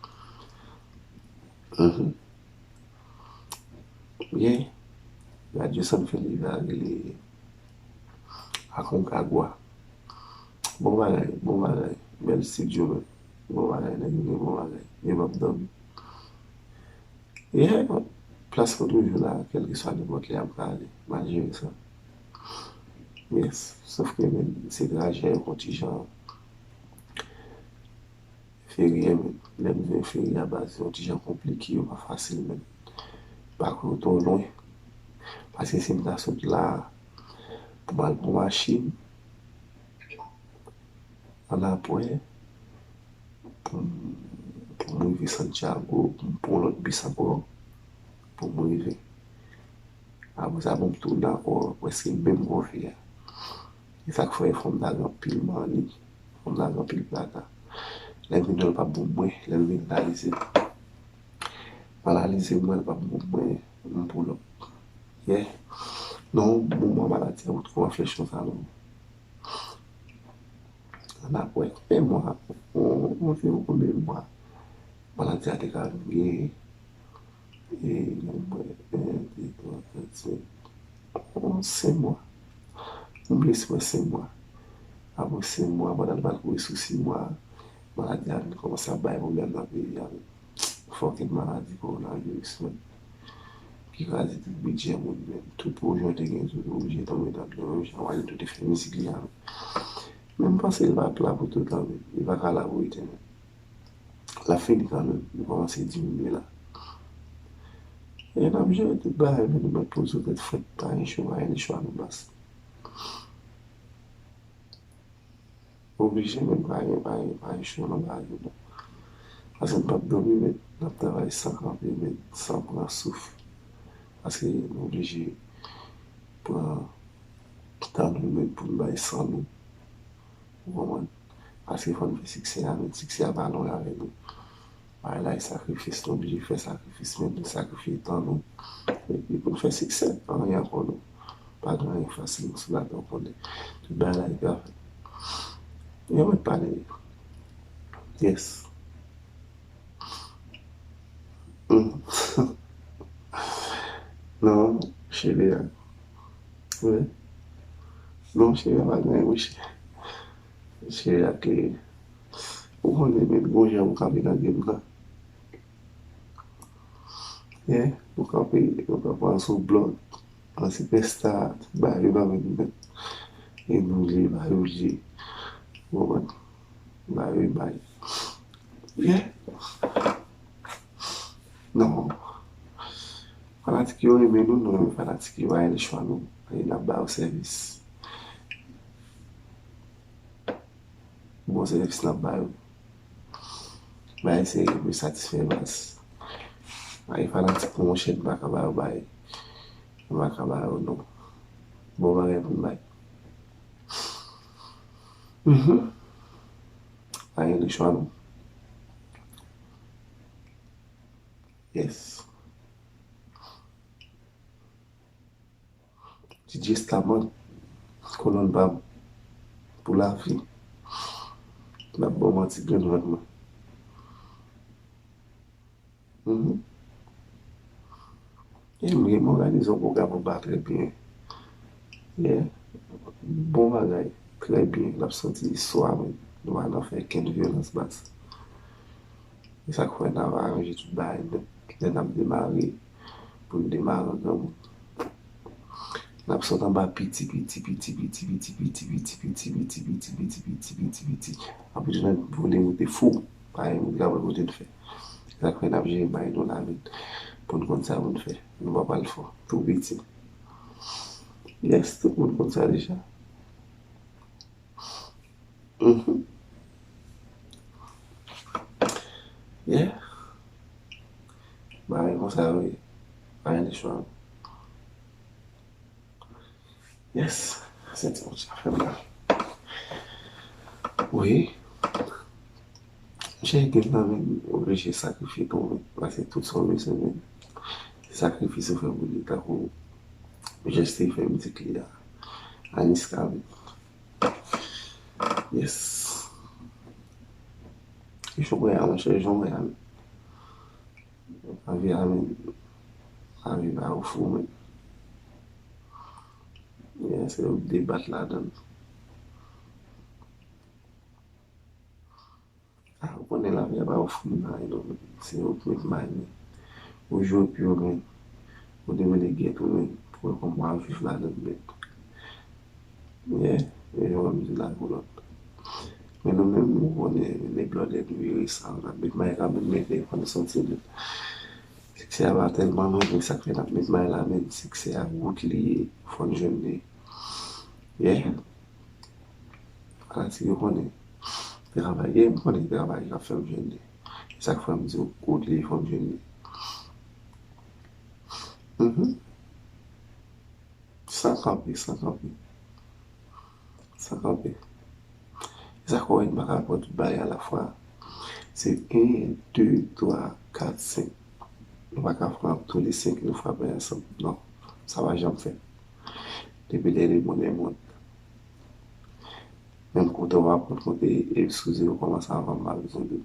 Mhm. Byen. Radyo San Felipe a rele Aconcagua. Bon bagay, bon bagay. Bèl estidyo, men. Bon bagay, nèg yo gen bon bagay. Yo p ap dòmi. Yeah, plas mwen toujou la, kèlkeswa nenpòt lè m ka ale, malgre sa. Yes, sòf ke, men, se trajè yo kontijan. Feri a, men, lè m vin feri a, baz, se yon ti jan konplike, yo pa fasil, men. Pakou yo twò lwen. Paske si m ta sot la pou m al pran machin, annapre, pou m, pou m rive Santiago, pou m pran lòt bis ankò, pou m rive. Apre sa, pou m tounen ankò, prèske menm kote a. E sa k fè fò m lage anpil mani, fò m lage anpil plata. Lè m vin wè l p ap bon mwen, lè m vin analize. M analize m wè l p ap bon mwen, m pull up. Yeah. Non, moman maladi a ou twò flèch konsa non. Annapre, konbyen mwa, on, on, on, konbyen mwa maladi a te ka vin genyen? E, yon mwa, en, de, twa, kat, senk. On, senk mwa. M bliye si mwen senk mwa. Apre senk mwa, pandan l pral kouri sou sis mwa, maladi a vin kòmanse ap bay pwoblèm nan peyi a. Fòkèt maladi kowonaviris, men. Ki kraze tout bidjè moun, men. Tout pwojè w te gen, tout oblije tonbe nan dlo, men. Jan Wayne tou te fè mizik li a, men. Men m panse l p ap la pou toutan, men. Li pa ka la pou etènèl. L ap fini kanmenm. Li kòmanse diminye la. E n ap jere tout bagay, men nou mèt poze w tèt frèt. Pa gen cho, pa gen lechwa, non, baz. Oblije, men pa gen, pa gen, pa gen cho nan bagay yo, non. Paske n p ap dòmi, men n ap travay san kanpe, men san pran souf. Paske nou oblije pran tan nou, men pou n bay san nou. Ou konprann? Paske fò n fè siksè a, men siksè a pa lwen avèk nou. Bagay la e sakrifis, nou oblije fè sakrifis, men nou sakrifye tan nou. Epi pou n fè siksè, anyen ankò non. Pa gen anyen fasil sou latè, w konnen. Tout bagay la e travay. Yo mèt pale. Yes. Mm. Non, cheve a. Wi. Non, cheve a pa gen anyen, monchè. Cheve a ke ou konnen, men gon jan ou kanpe nan game nan. Yeah, ou kanpe, ou kanpe an sou blòd, an sipèsta, tout bagay yo nan men nou, men. E nou li, ba yo li. Ou konprann? Ba yo bay. Yeah. Non. Fanatik yo renmen nou, nou renmen fanatik yo. Ayen le chwa nou. Ayen n ap ba yo sèvis. Bon sèvis n ap ba yo. Bay serye pou satisfè baz. Ay fanatik pou monchè, m pa ka ba yo bay. M pa ka ba yo non. Bon bagay pou n bay. Mhm. Ayen le chwa non. Yes. D J Staman, kolonn pa m, pou lavi. N ap ba w manti grenn vant mwen. Mhm. E m, m òganize yon pwogram anba trè byen. Yeah. Bon bagay, trè byen. N ap sòti swa, men nou pa nan fè kenn vyolans baz. E sa k fè n ap aranje tout bagay nèt lè n ap demare pou n demare an granmoun. N ap sot anba piti, piti, piti, piti, piti, piti, piti, piti, piti, piti, piti, piti, piti, piti, piti, piti. Apre tou n ap vole moute fou. Pa gen moun ki ka wè kote n fè. Se sa k fè n ap jere bay nou la men. Pou n konn sa pou n fè. Nou pa pral fò. Tou piti. Yes, tout moun konn sa deja. Mhm. Yeah. Bagay konsa yo ye. Pa gen de chwa. Yes. Se ti moun sa fè m la. Wi. Cheri gen nan men oblije sakrifye tou men. Paske tout sa w bezwen men. Se sakrifis ou fè pou li tankou jès te fè mizik li a. Aniska men. Yes. E jan w wè a, monchè, jan w wè a, men. Lavi a, men. Lavi pa ou fou, men. Yes, se ou debat ladan l. Ah, ou konnen lavi a pa ofri m anyen non, men se ou k met may men. Ou jwe pou yo men. Ou demande gèt ou men. Pou wè kòman w ap viv ladan l men. Yeah, e jan w ap di la pou lòt. Men nou menm, nou konnen, men nèg blòdè nou yo resan, n ap met may kanmenm, men telefòn nan sòti men. Siksè a pa tèlman lwen, men sa k fè n ap met may la, men siksè a wout li ye, fò n jwenn li. Yeah. Fanatik yo konnen. Travay, yeah, m konnen travay k ap fè m jwenn li. E sa k fè m di w, wout li, fò m jwenn li. Mhm. San kanpe, san kanpe. San kanpe. E sa k fè w wè n pa ka pran tout bagay alafwa. Se en, de, twa, kat, senk. Nou pa ka pran tou le senk nou frape ansanm. Non, sa pa janm fèt. Depi lè lemonn e moun. Menm kote w ap konte, eskize yo kòmanse avan m pa bezwen di.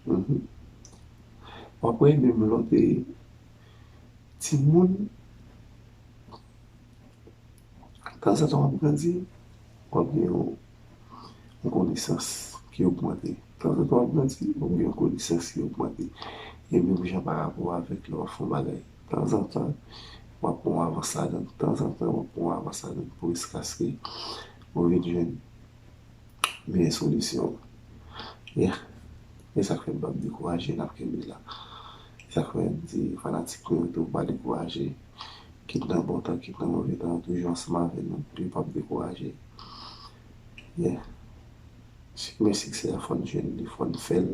Mhm. W ap wè menm lòt timoun, tanzantan w ap grandi, w ap gen yon, yon konesans ki ogmante. Tanzantan w ap grandi, w ap gen yon konesans ki ogmante. E menm jan pa rapò avèk lè w ap fè yon bagay. Tanzantan, w ap pran yon avans ladan l. Tanzantan, w ap pran yon avans ladan l pou jiskaske ou vin jwenn meyè solisyon. Yeah. E sa k fè m p ap dekouraje, n ap kenbe la. E sa k fè m di fanatik nou yo tou pa dekouraje. Kit nan bon tan, kit nan move tan, yo toujou ansanm avè nou. Yo p ap dekouraje. Yeah. Men siksè a, fò n jwenn li, fò n fè l.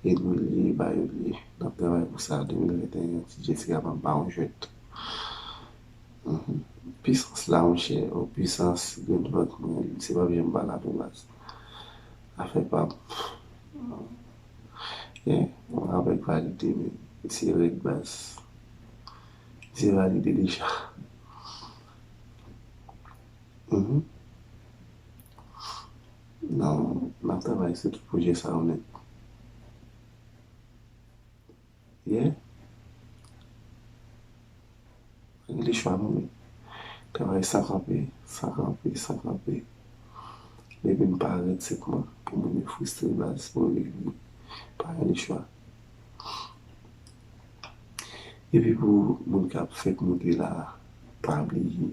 E nou li, ba yo li. N ap travay pou sa. De mil venteyen, T J T K pa yon jwèt. Mhm. Pisans la, monchè. O pisans, grenn vant mwen, se p ap janm pa la non baz. Afè pa m. Yeah, mwen avèk valide, men se rèd baz. Se valide deja. Mhm. Non, n ap travay sou tout pwojè sa yo nèt. Yeah. Pa gen lechwa non, men. Travay san kanpe, san kanpe, san kanpe. Depi n pa rèd senpman, pou moun yo fristre baz, pou yo vini. Pa gen lechwa. Epi pou moun k ap fèk moute la, pa bliye.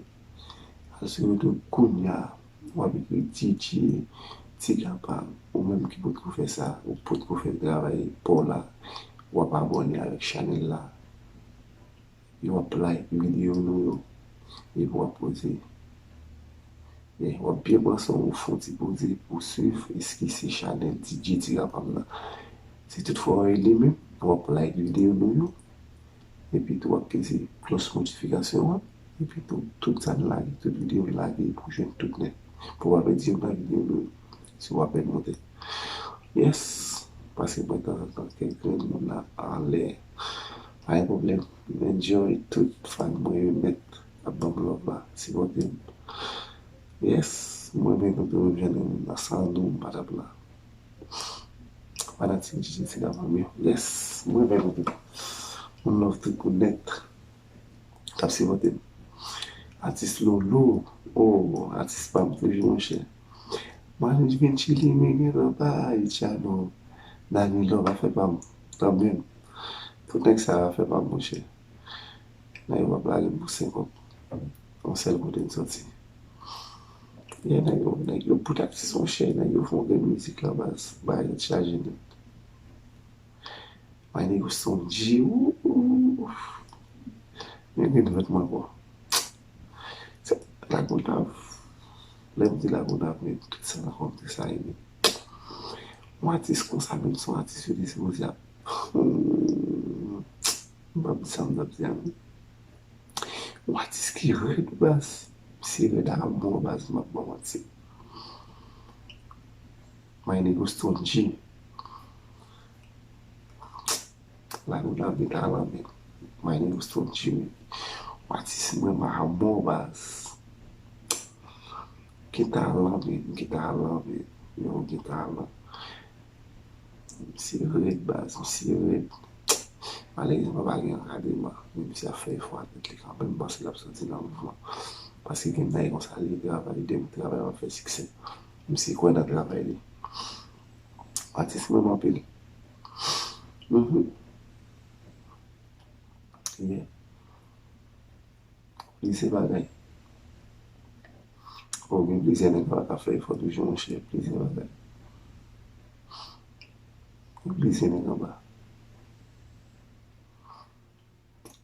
Paske yo tout kounye a, w ap ekri D J Ti Gapa, ou menm ki potko fè sa, ou potko fè travay pa w la, w ap abòne avèk chanèl la, epi w ap like videyo nou yo, epi w ap poze. Yeah, w ap byen pran san w, fè yon ti poze pou swiv, eski se chanèl D J Ti Gapa m nan. Si toutfwa w renmen, w ap like videyo nou yo, epi tou w ap peze klòch notifikasyon an, epi tou, tout sa n lage, tout videyo n lage, pou jwenn tout nèt. Pou w pa pèdi youn nan videyo nou, si w apèn monte. Yes, paske mwen tanzantan kèk grenn moun la anlè. Pa gen pwoblèm, m enjoy tout fan mwen yo nèt ap ban m love la, sipòte m. Yes, mwen menm tou menm jan de moun nan, san nou m pa t ap la. Fanatik D J Ti Gapa m yo. Yes, mwen menm tou. Moun love tout moun nèt k ap sipòte m. Atis Lolo, oh, atis pa m toujou, monchè. Manu Vinci li, men gen nan bay, Tchano, Dani Love, afè pa m, kanmenm. Tout nèg sa yo afè pa m, monchè. Nèg yo p ap lage m pou senkòb. Yon sèl kote m soti. Yeah, nèg yo, nèg yo bout atis, monchè, nèg yo fè yon grenn mizik la baz, bagay yo chaje nèt. May nèg yo sonje, wouh. Men gen dwèt mwen ankò. Se Lagonav. Lè m di Lagonav, men tout sa nan kò m te sa ye, men. Yon atis konsa, menm se yon atis yo te sipoze ap. Hmm. M p ap di sa m t ap di a, non. Yon atis ki rèd, baz. Misye rèd a mò, baz, m ap ba w manti. My nigga Stone G. Lagonav gen talan, men. My nigga Stone G, men. Yon atis mwen renmen a mò, baz. Gen talan, men. Gen talan, men. Yo, gen talan. Misye rèd, baz. Misye rèd. Malerezman, pa gen ankadreman. Men misye ap fè efò a tèt li kanmenm. M panse l ap soti nan mouvman. Paske gen nèg konsa, li travay, li travay, ap fè siksè. Misye kwè nan travay li. Atis mwen renmen anpil. Mhm. Yeah. Plizyè bagay. O, gen plizyè nèg anba k ap fè efò toujou, monchè. Plizyè bagay. Gen plizyè nèg anba.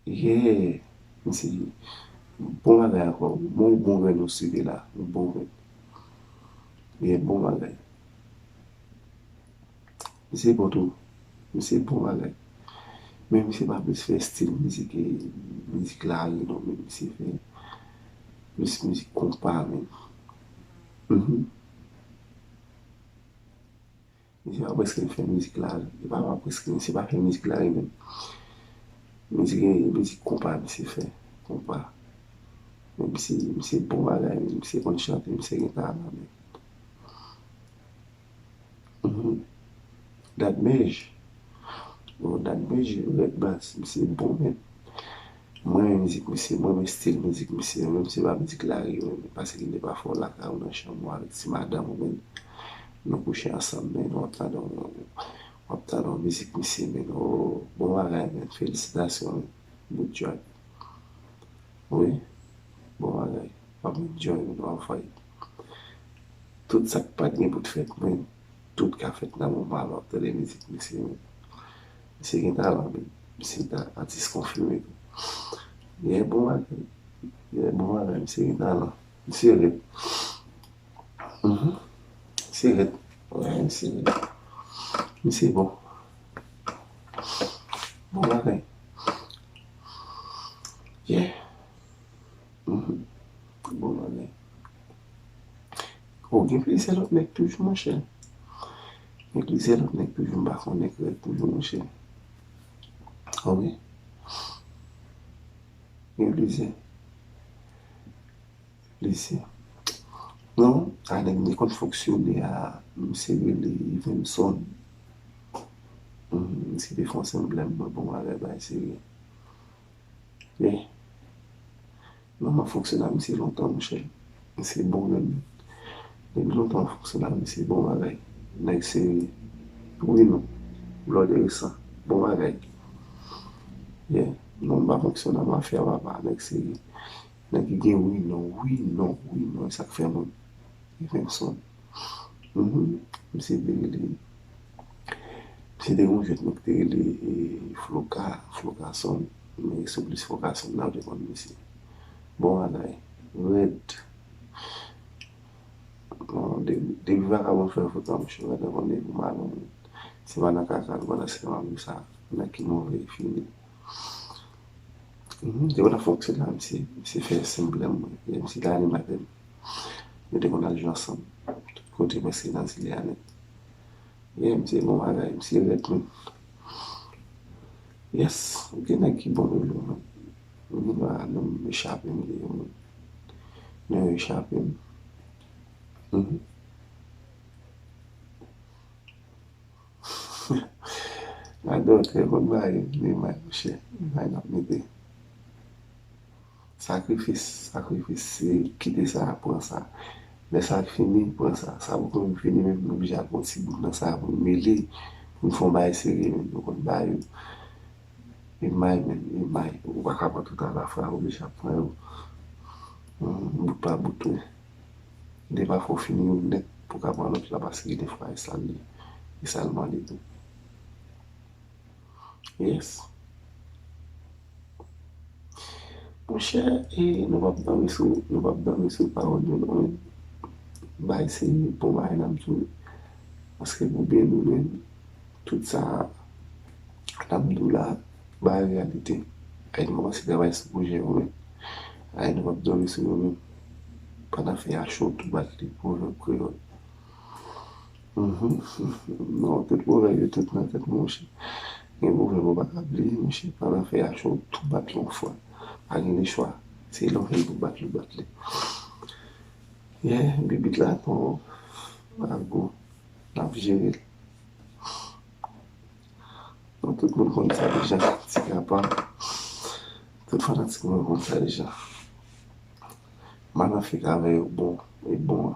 Yeah. Misye bon bagay ankò. Bon, bon grenn ou site la. Bon grenn. Yeah, bon bagay. Misye bon tou. Misye bon bagay. Men misye pa plis fè estil mizik, e, mizik lari non, men misye fè plis mizik konpa menm. Mhm. Misye pa prèske fè mizik lari. Li pa, pa prèske, misye pa fè mizik lari menm. Mizik, mizik konpa misye fè. Konpa. Men misye, misye bon bagay, men misye konn chante, misye gen talan menm. Mhm. Dat Mej. Bon, Dat Mej rèd baz, misye bon menm. Mwen renmen mizik misye, mwen renmen estil mizik misye, menm si se pa mizik lari, men paske li pa fè w lakay ou nan chanm ou avèk ti madanm ou, men nou kouche ansanm, men w ap tande yon, w ap tande yon mizik misye, men o, bon bagay, men felisitasyon, men bout djòb. Wi, bon bagay. W ap enjoy, men w ap fay. Tout sa k pa t gen pou t fèt, men tout ka fèt nan moman la, w ap tande mizik misye, men. Misye gen talan, men. Misye ta atis konfime tou. Yeah, bon bagay. Yeah, bon bagay, misye gen talan. Misye rèd. Mhm. Misye rèd. Wi, misye rèd. Misye bon. Bon bagay. Yeah. Mhm. Bon bagay. O, gen plizyè lòt nèg toujou, monchè. Gen plizyè lòt nèg toujou, m pa konnen nèg rèd toujou, monchè. O wi. Gen plizyè. Plizyè. Non, a nèg li konn fonksyone a, misye rele Evenson. Mhm, misye te fè yon senp blèm, bon, bon bagay, bagay serye. Yeah. Non, m ap fonksyone ak misye lontan, monchè. Misye bon menm. Depi lontan m ap fonksyone ak misye, bon bagay. Nèg serye. Wi non. Blood Hérisson. Bon bagay. Yeah. Non, m pa fonksyone ak mafya papa, nèg serye. Nèg ki gen wi, non, wi, non, wi, non, e sa k fè moun. Evenson. Mhm. Misye te rele. Misye te gen yon jwèt mwen ki te rele e, Floka, Flokason. Men se plis Flokason nan te konn misye. Bon bagay. Rèd. Bon, de- depi vakabon fè foto a, monchè, rèd nan konnen pou malon. Se pa nan kaka, nou pa nan sinema, men sa, nèg ki move fini. Mhm, se konn ap fonksyone la, misye, misye fè senblè mwen. Misye te animatè m. Nou te konn al jwe ansanm. Tout kote prèske nan zile a nèt. Yeah, misye bon bagay, misye rèd, men. Yes, gen nèg ki bon toujou, men. Vin la, non, m echape m, li, non, echape m. Mhm. Adòtè konn bay li may, monchè. Li may n ap mete. Sakrifis, sakrifis, se kite sa, pran sa. Lè sa fini, pran sa. Sa poko menm fini, menm nou oblije al pran ti bout nan sa pou n mele, pou n fè yon bagay serye, menm nou konn bay yo. E may, menm, e may. Ou pa ka pran tout alafwa, ou oblije ap pran yo. Hmm, bout pa bout, wi. Depafwa w fini youn nèt pou w ka pran lòt la, paske defwa e sa l ye. E sa l mande tou. Yes. Monchè, e nou p ap dòmi sou, nou p ap dòmi sou pawòl yo non, men. Bay se bon bagay n ap di w. Paske pou byen nou menm, tout sa n ap di w la, bay reyalite. Ay nou kòmanse travay sou pwojè yo menm. Ay nou p ap dòmi sou yo menm. Pandan fè a cho, tou bat li, pwovèb kreyòl. Mhm. Non, tout pwovèb yo tout nan tèt mwen, monchè. Gen pwovèb ou pa ka bliye, monchè. Pandan fè a cho, tou bat li yon fwa. Pa gen lechwa. Se lè w fè l pou bat li, w bat li. Yeah, bibit la, non. Ago. N ap jere l. Non, tout moun konn sa deja. Ti kapa. Tout fanatik mwen konn sa deja. Manafik avè yo bon, e bon an.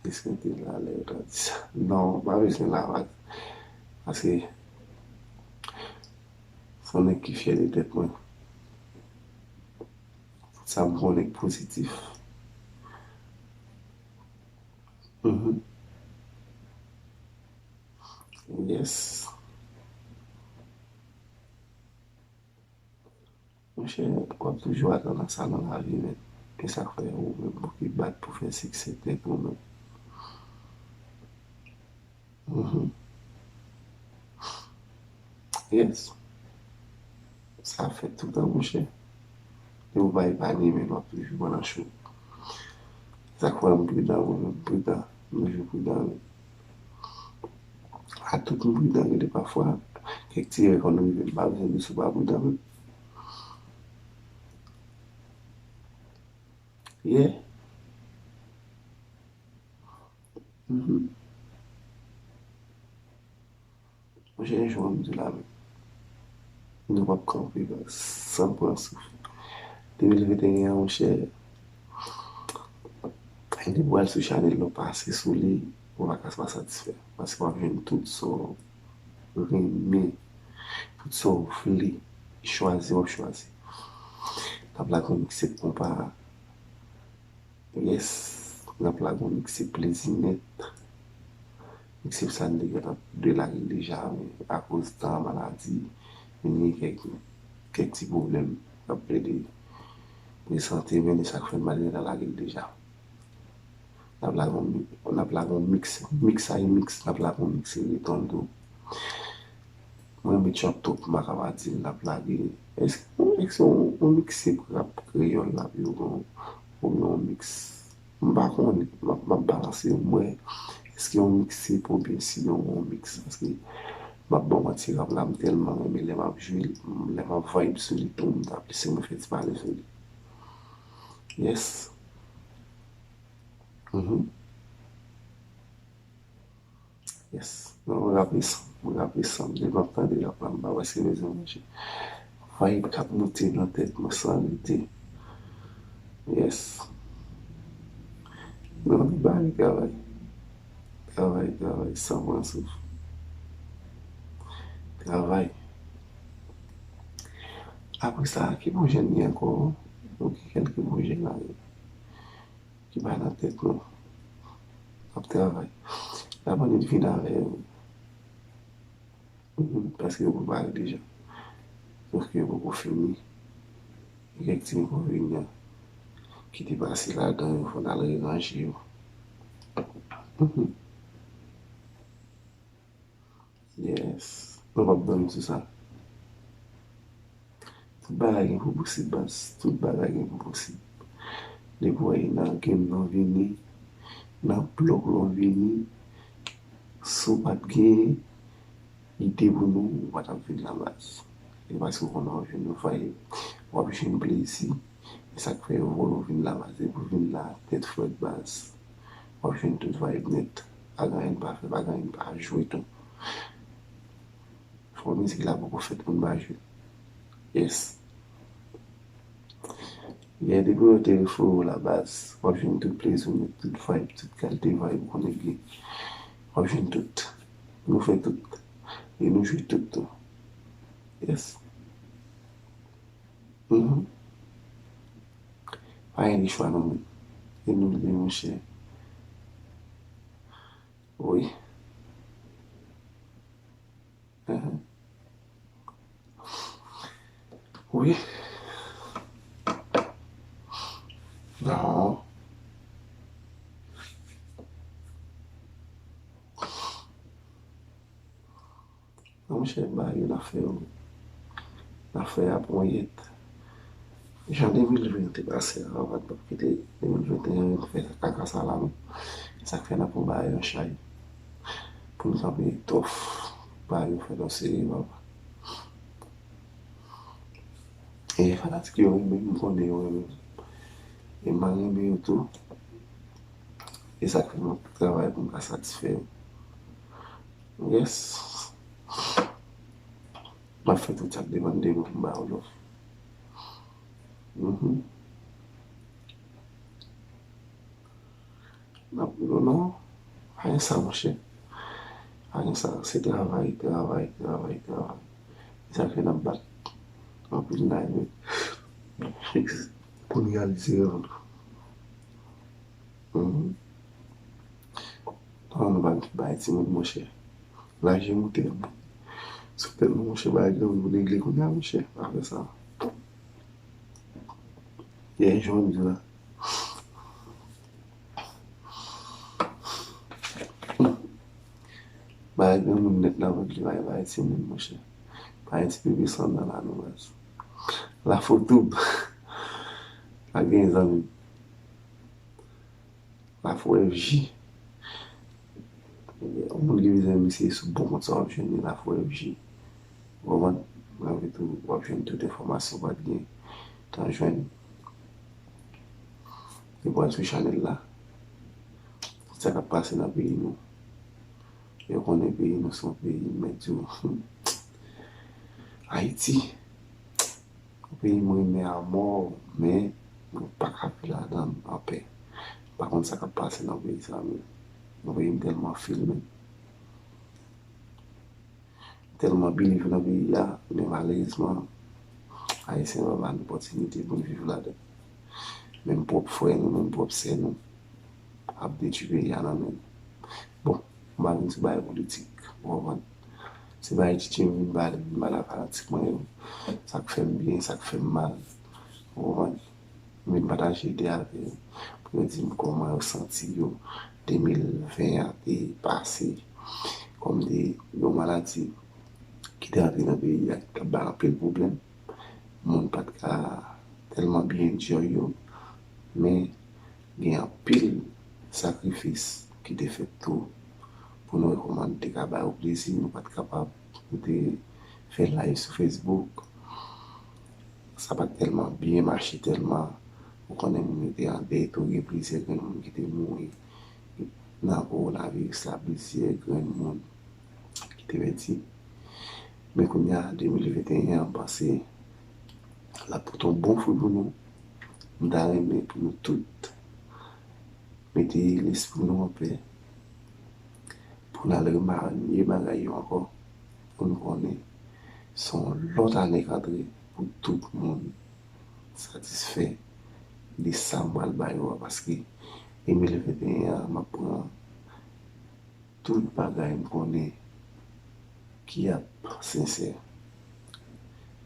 Èske m te la lè yo ta di sa? Non, m pa bezwen la, paske se yon nèg ki fyè de tèt mwen. Sa m konnen k pozitif. Mhm. Yes. Monchè, w ap toujou atann a sa nan lavi, men. E sa k fè ou menm pou ki bat pou fè siksè tèt ou menm. Mhm. Yes. Sa fèt toutan, monchè. E ou pa epanye, men w ap toujou pran nan cho. Sa k fè m pridan, mwen menm, m pridan. M toujou pridan, men. A tout m pridan, gen de pafwa, kèk ti erè konn rive m, m pa bezwen di si w pa pridan, men. Yeah. Mhm. Monchè, jan m di la menm, nou p ap kanpe san pran souf. De mil venteyen an, monchè, depi w al sou chanèl la, w pase sou li, ou pa ka pa satisfè. Paske w ap jwenn tout sa w renmen, tout sa w vle. Chwazi, w ap chwazi. N ap lage yon mixtape konpa. Yes, n ap lage yon mixtape plezi nèt. Mixtape sa n te gentan dwe lage l deja, men akoz tan, maladi, vin gen kèk, kèk ti pwoblèm k ap plede prezante, men e sa k fè n pa t gentan lage l deja. N ap lage yon mi-, n ap lage yon mix, mix ay mix, n ap lage yon mix reggaeton tou. Mwen renmen trap twòp, m pa ka pa di l, n ap lage. Èske, èske yon, yon mixtape rap kreyòl l ap ye, oubyen, oubyen yon mix? M pa konnen, m ap, m ap balanse, m wè èske yon mixtape oubyen si yon, yon mix. Paske m ap ba w manti, rap la, m tèlman renmen lè m ap jwe l, lè m ap vibe sou li tou, m ta plis renmen fè ti pale sou li. Yes. Mhm. Yes. Non, mwen raple san, mwen raple san. Depi m ap tande rap la, m pa wè si bezwen manje. Vibe k ap monte nan tèt mwen san rete. Yes. Non, ann bay travay. Travay, travay, san pran souf. Travay. Apre sa, ki pwojè n gen ankò? Nou gen kèlke pwojè la ki pa nan tèt nou. N ap travay. N ap annik vin avè yo. Mhm, paske yo prepare deja. Sòf ke yo poko fini. Gen kèk ti enkonvenyan ki te pase ladan yo, fò n al reranje yo. Mhm. Yes. Nou p ap dòmi sou sa. Tout bagay gen pou posib, baz. Tout bagay gen pou posib. Depi w wè nan game nan vini, nan blòk lan vini, si w pa t gen ide pou nou, ou pa t ap vin la, baz. E paske w konnen w ap jwenn yon vibe, w ap jwenn plezi. E sa k fè yo voye w vin la, baz. Depi w vin la, tèt frèt, baz. W ap jwenn tout vibe nèt. Pa gen anyen n pa fè, pa gen anyen n pa jwe tou. Fò mizik la poko fèt pou n pa jwe. Yes. Gen depi w te refere w la, baz, w ap jwenn tout plezi w nèt, tout vibe, tout kalite vibe ou konnen gen. W ap jwenn tout. Nou fè tout. E nou jwe tout tou. Yes. Mhm. Pa gen de chwa non, men. E nou li, monchè. Wi. Mhm. Wi. Non. Non, monchè, bagay yo n ap fè yo. N ap fè a ponyèt. Jan de mil ven te pase a, Ravan p ap kite de mil venteyen vin fè kaka sa la, non. Sa k fè n ap pran bagay yo an chay. Pou n kanpe tòf. Bagay yo fèt an serye, papa. E fanatik yo renmen m, m konnen yo renmen m. E m renmen yo tou. E sa k fè m ap travay pou m ka satisfè yo. Yes. M ap fè tout sa k depann de mwen pou m ba yo love. Mhm. N ap, non, non. Pa gen sa, monchè. Pa gen sa. Se travay, travay, travay, travay. E sa k fè n ap bat anpil nan, pou n reyalize rèv nou. Mhm. Non, nou pa gen pou bay timoun, monchè. Laj e moute, sou tèt nou, monchè, bagay granmoun pou regle kounye a, monchè. Pa fè sa. Yè, jan w di la. Bagay granmoun nèt la, pou li bay, bay timoun, monchè. Pa gen ti bebe san dan la, non, baz. Lafo Tube. Pa gen zanmi. Lafo F J. Yon moun ki bezwen misye sou bon kont sa w ap jwenn li, Lafo F J. Ou konprann? Mwen vle tou, w ap jwenn tout enfòmasyon w pa t gen tan jwenn. Depi w al sou chanèl la, tout sa k ap pase nan peyi nou. Yo konnen peyi nou se yon peyi, m mèt di w, Ayiti. Yon peyi m renmen a mò, men nou pa ka viv ladan l anpè. M pa konn sa k ap pase nan peyi sa, men yon peyi m tèlman feel, men m tèlman believe nan peyi a, men malerezman, Ayisyen pa ba n opòtinite pou n viv ladan l. Menm pwòp frè nou, menm pwòp sè nou ap detwi peyi a nan men nou. Bon, m pa vin sou bagay politik, ou konprann? Se bagay Tchitchè m vin pale, m vin pale a fanatik mwen yo. Sa k fè m byen, sa k fè m mal, ou konprann? M vin pataje ide avè yo, pou yo di m kòman yo santi yo de mil ven an te pase, kòm de yon maladi ki te antre nan peyi a, ki t ap bay anpil pwoblèm. Moun pa t ka tèlman byen enjoy yo, men gen anpil sakrifis ki te fèt tou pou nou wè kòman nou te ka ba yo plezi, nou pa t kapab, nou te fè live sou Facebook, sa pa t tèlman byen mache tèlman, ou konnen moun yo te andeye tou, gen plizyè grenn moun ki te mouri nan kowonaviris la, plizyè grenn moun ki te pèdi. Men kounye a, de mil venteyen an, m panse l ap pote yon bon fwi pou nou. M ta renmen pou nou tout mete lespri nou anpè, pou n al remarye bagay yo ankò, pou nou konnen se yon lòt ane k antre, pou tout moun satisfè de sa m pral ba yo a, paske de mil venteyen an, m ap pran tout bagay m konnen ki ap sensè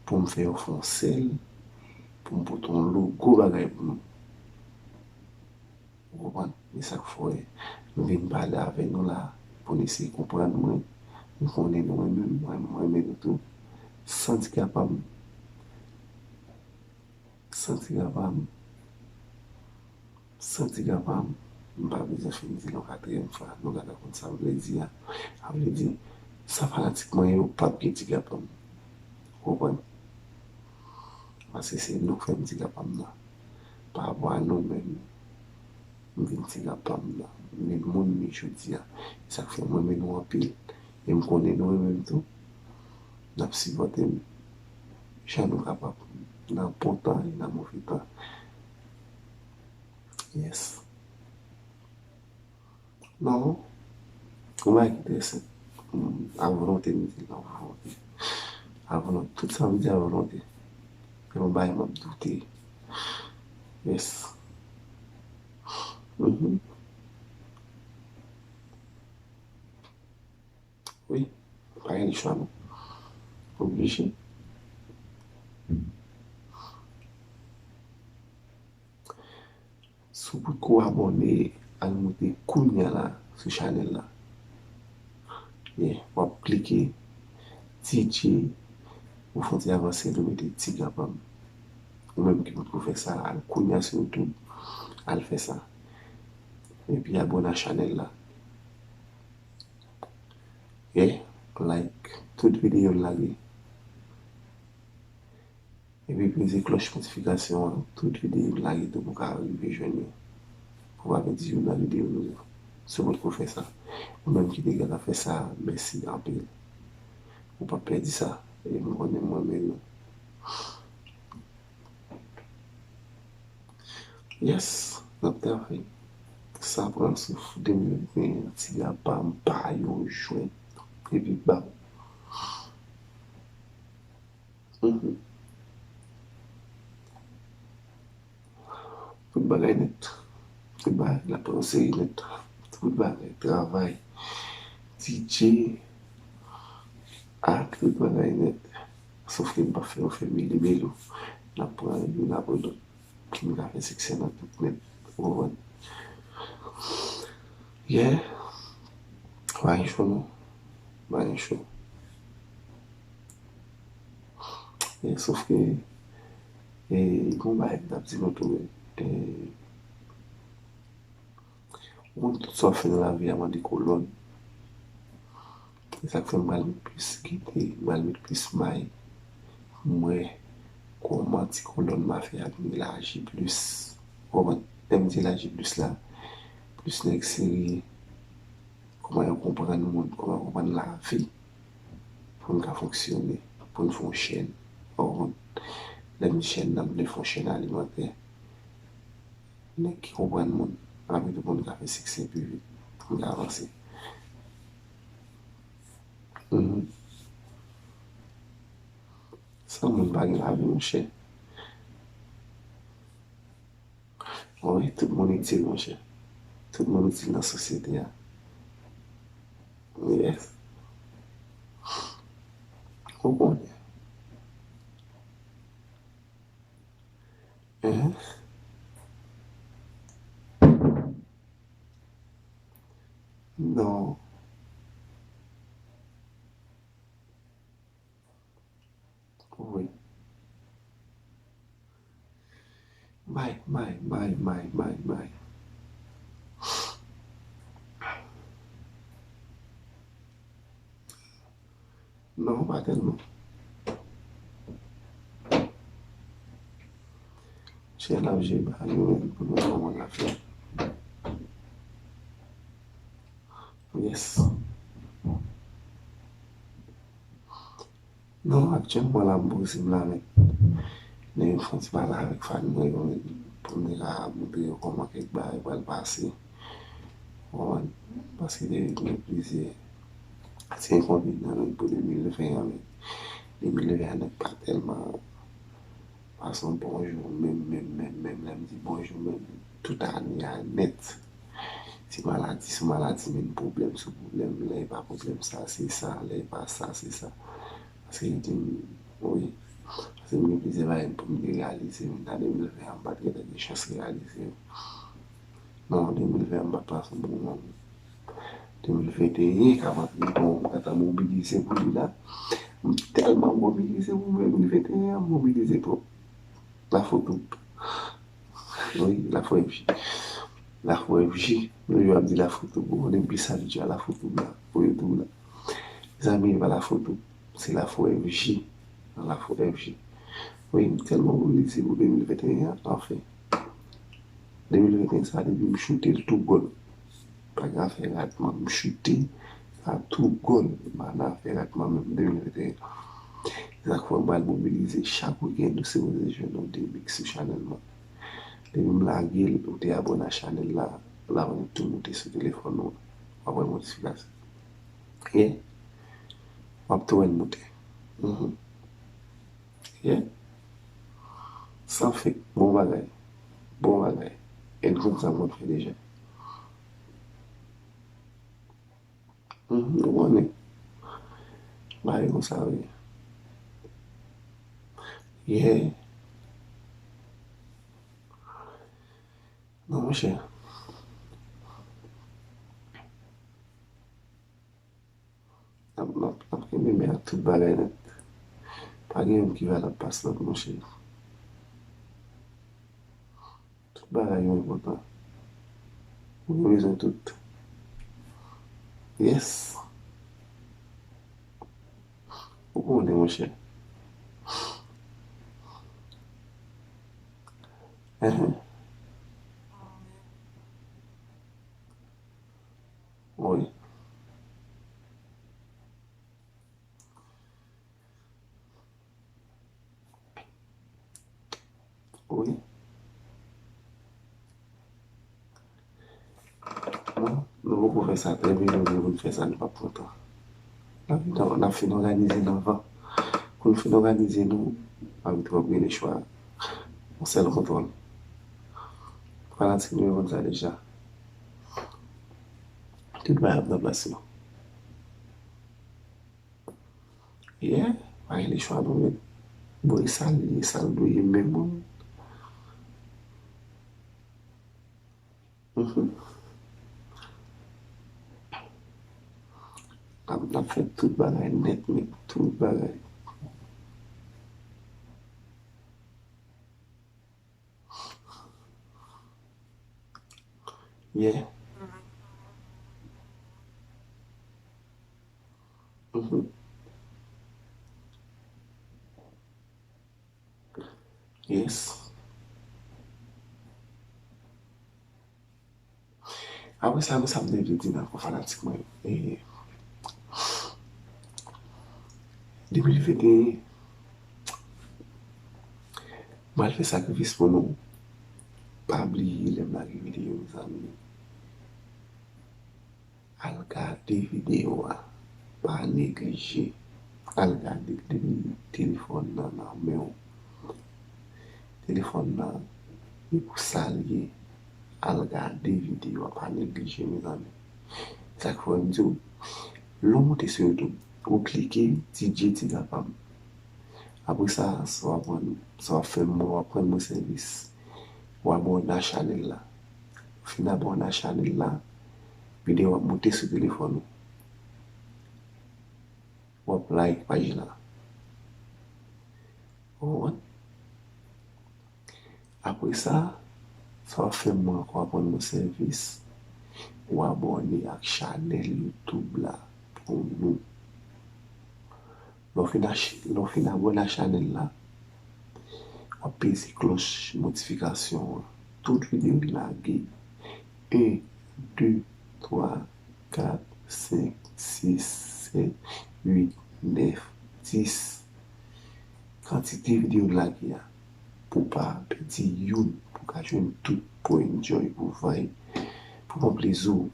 pou m fè yo fè yon sèl, pou m pote yon lo gwo bagay pou nou. Ou konprann? E sa k fè m vin pale avè nou la, pou n eseye konprann mwen. M konnen nou renmen m, mwen, mwen renmen nou tou. Santi kapab, santi kapab, santi kapab. M pa bezwen fin di l yon katriyèm fwa, nou gentan konn sa m vle di a. Sa vle di, sa fanatik mwen yo p ap gen ti gap an m. Ou konprann? Paske se nou k fè m ti gap an m nan. Pa rapò a nou menm, m vin ti gap an m nan. M vin moun m ye jodi a. E sa k fè m renmen nou anpil. E m konnen nou renmen m tou. N ap sipòte m jan nou kapab. Nan bon tan e nan move tan. Yes. Non. Ou pa kite se a volonte m di l, a volonte. A volonte. Tout sa m di a volonte. E yon bagay m ap doute. Yes. Mhm. Wi. Pa gen chwa non. Oblije. Si w potko abòne, al moute kounya la sou chanèl la. Yeah, w ap klike D J, ou fè yon ti avanse, nou mete Ti Gap an m. Ou menm ki potko fè sa, al kounya sou YouTube, al fè sa. Epi abòne a chanèl la. Yeah, like tout videyo n lage. Epi peze klòch notifikasyon an, tout videyo n lage tou pou w ka rive jwenn yo. Pou w pa pèdi youn nan videyo nou yo. Si w potko fè sa. Ou menm ki deja fè sa, mèsi anpil. Ou p ap pèdi sa. E m konnen mwen menm. Yes, n ap travay. Sa pran souf de mil venteyen, ti apa m pa yo jwenn. Epi bam. Mhm. Tout bagay nèt. Tout bagay la pran seri nèt. Tout bagay, travay, D J, ak tout bagay nèt. Sof ke m pa fè yo fè mili milo. N ap pran youn apre lòt. Pou n ka fè siksè nan tout nèt. Ou konprann? Yeah. Pa gen cho non. Pa gen cho. E, sof ke, e, gon bagay m t ap di nou tou, e, ou konn tout sa w fè nan lavi a mande kolòn. E sa k fè m pral met plis gete, m pral met plis may. M wè kòman ti kolòn m a fè a vin elaji plis. Ou konprann? Lè m di elaji plis la, plis nèg serye. Kòman yo konprann moun, kòman yo konprann lavi. Pou n ka fonksyone, pou n fè yon chèn. Ou konprann? Lè m di chèn nan, m vle fè yon chèn alimantè. Nèg ki konprann moun, anvi tou pou n ka fè siksè pi vit, pou n ka avanse. Mhm. San moun pa gen lavi, monchè. Wi, tout moun itil, monchè. Tout moun itil nan sosyete a. Yes. Ou konnen. Hein? Non. Wi. May, may, may, may, may, may. Non, pa tèlman. Chè n ap jwe ba nou menm pou nou wè kòman n ap fè. Yes. Non, aktyèlman la, m poze m la, men. Men m fè yon ti pale avèk fan mwen yo, men, pou m te ka montre yo kòman kèk bagay pral pase. Ou konprann? Paske te gen plizyè ti enkonvenyan, men, pou de mil ven an, men de mil ven an nèt pa tèlman pase yon bon jou, menm, menm, menm, menm, lè m di bon jou, menm, tout ane a nèt. Se maladi sou maladi, menm pwoblèm sou pwoblèm, lè e pa pwoblèm sa, se sa, lè e pa sa, se sa. Paske li di m, wi, paske m gen plizyè bagay pou m te reyalize, men nan de mil ven an, m pa t gentan gen chans reyalize yo. Non, de mil ven an, m pa t pase yon bon moman. De mil venteyen k ap antre, bon, m gentan mobilize pou li la. M tèlman mobilize pou de mil venteyen an, m mobilize twòp. Lafotoup. Wi, Lafo F J. Lafo F J. Nou yo ap di Lafotoup. Ou konnen m pi abitye a Lafotoup la. Pou yo tou la. Mezanmi, e pa Lafotoup. Se Lafo F J. Nan Lafo F J. Wi, m tèlman mobilize pou de mil venteyen an, anfen. De mil venteyen sa, depi m choute l tou gòl. Pa gen afè ratman, m choute, sa tou gòl. M pa nan afè ratman menm, de mil venteyen. Se sa k fè m pral mobilize chak wikenn, nou sipoze jwenn yon de mix sou chanèl mwen. Depi m lage l, ou te abòne a chanèl la, l ap tou moute sou telefòn ou. W ap wè notifikasyon. Yeah. W ap tou wè l moute. Mhm. Yeah. San fake, bon bagay. Bon bagay. E n konn sa m konn fè deja. Mhm, nou konnen. Bagay konsa, wi. Yeah. Non, monchè. N ap, n ap, n ap kenbe men ak tout bagay nèt. Pa gen youn ki valab pas lòt, monchè. Tout bagay yo enpòtan. Ou gen bezwen tout. Yes. Ou konnen, monchè. Enhen. Wi. Wi. Non, nou poko fè sa trè byen, nou vle pou n fè sa, nou p ap pran tan. N ap, n ap fin òganize nou anvan. Pou n fin òganize nou, anvi twòp gen lechwa. Yon sèl kontwòl. Fanatik nou yo konn sa deja. Tout bagay ap nan plas yo. Yeah, pa gen lechwa non, men. Bon, e sa l ye, sa l dwe ye, men bon. Mhm. N ap, n ap fè tout bagay nèt, men tout bagay. Yeah. Mhm. Yes. Apre sa, men sa m te vle di n ankò fanatik mwen yo. E, de mil venteyen, m al fè sakrifis pou nou. Pa bliye lè m lage videyo, mezanmi. Al gade videyo a. Pa neglije. Al gade l depi telefòn nan nan men w. Telefòn nan, e pou sa l ye. Al gade videyo a, pa neglije, mezanmi. Sa k fè m di w, lè w moute sou YouTube, ou klike D J Ti Gapam. Apre sa, sa w aprann, sa w ap fè m, w ap rann mwen sèvis. W abòne a chanèl la. Ou fin abòne a chanèl la, videyo ap moute sou telefòn ou. W ap like paj la. Ou konprann? Apre sa, sa w ap fè mwen ankò ap rann mwen sèvis, ou abòne ak chanèl YouTube la pou nou. Lè w fin ach-, lè w fin abòne ak chanèl la, w ap peze klòch notifikasyon an. Tout videyo n lage, en, de, twa, kat, senk, sis, sèt, uit, nèf, dis. Kantite videyo n lage a, pou w pa pèdi youn, pou w ka jwenn tout, pou w enjoy, pou w vibe, pou w pran plezi w.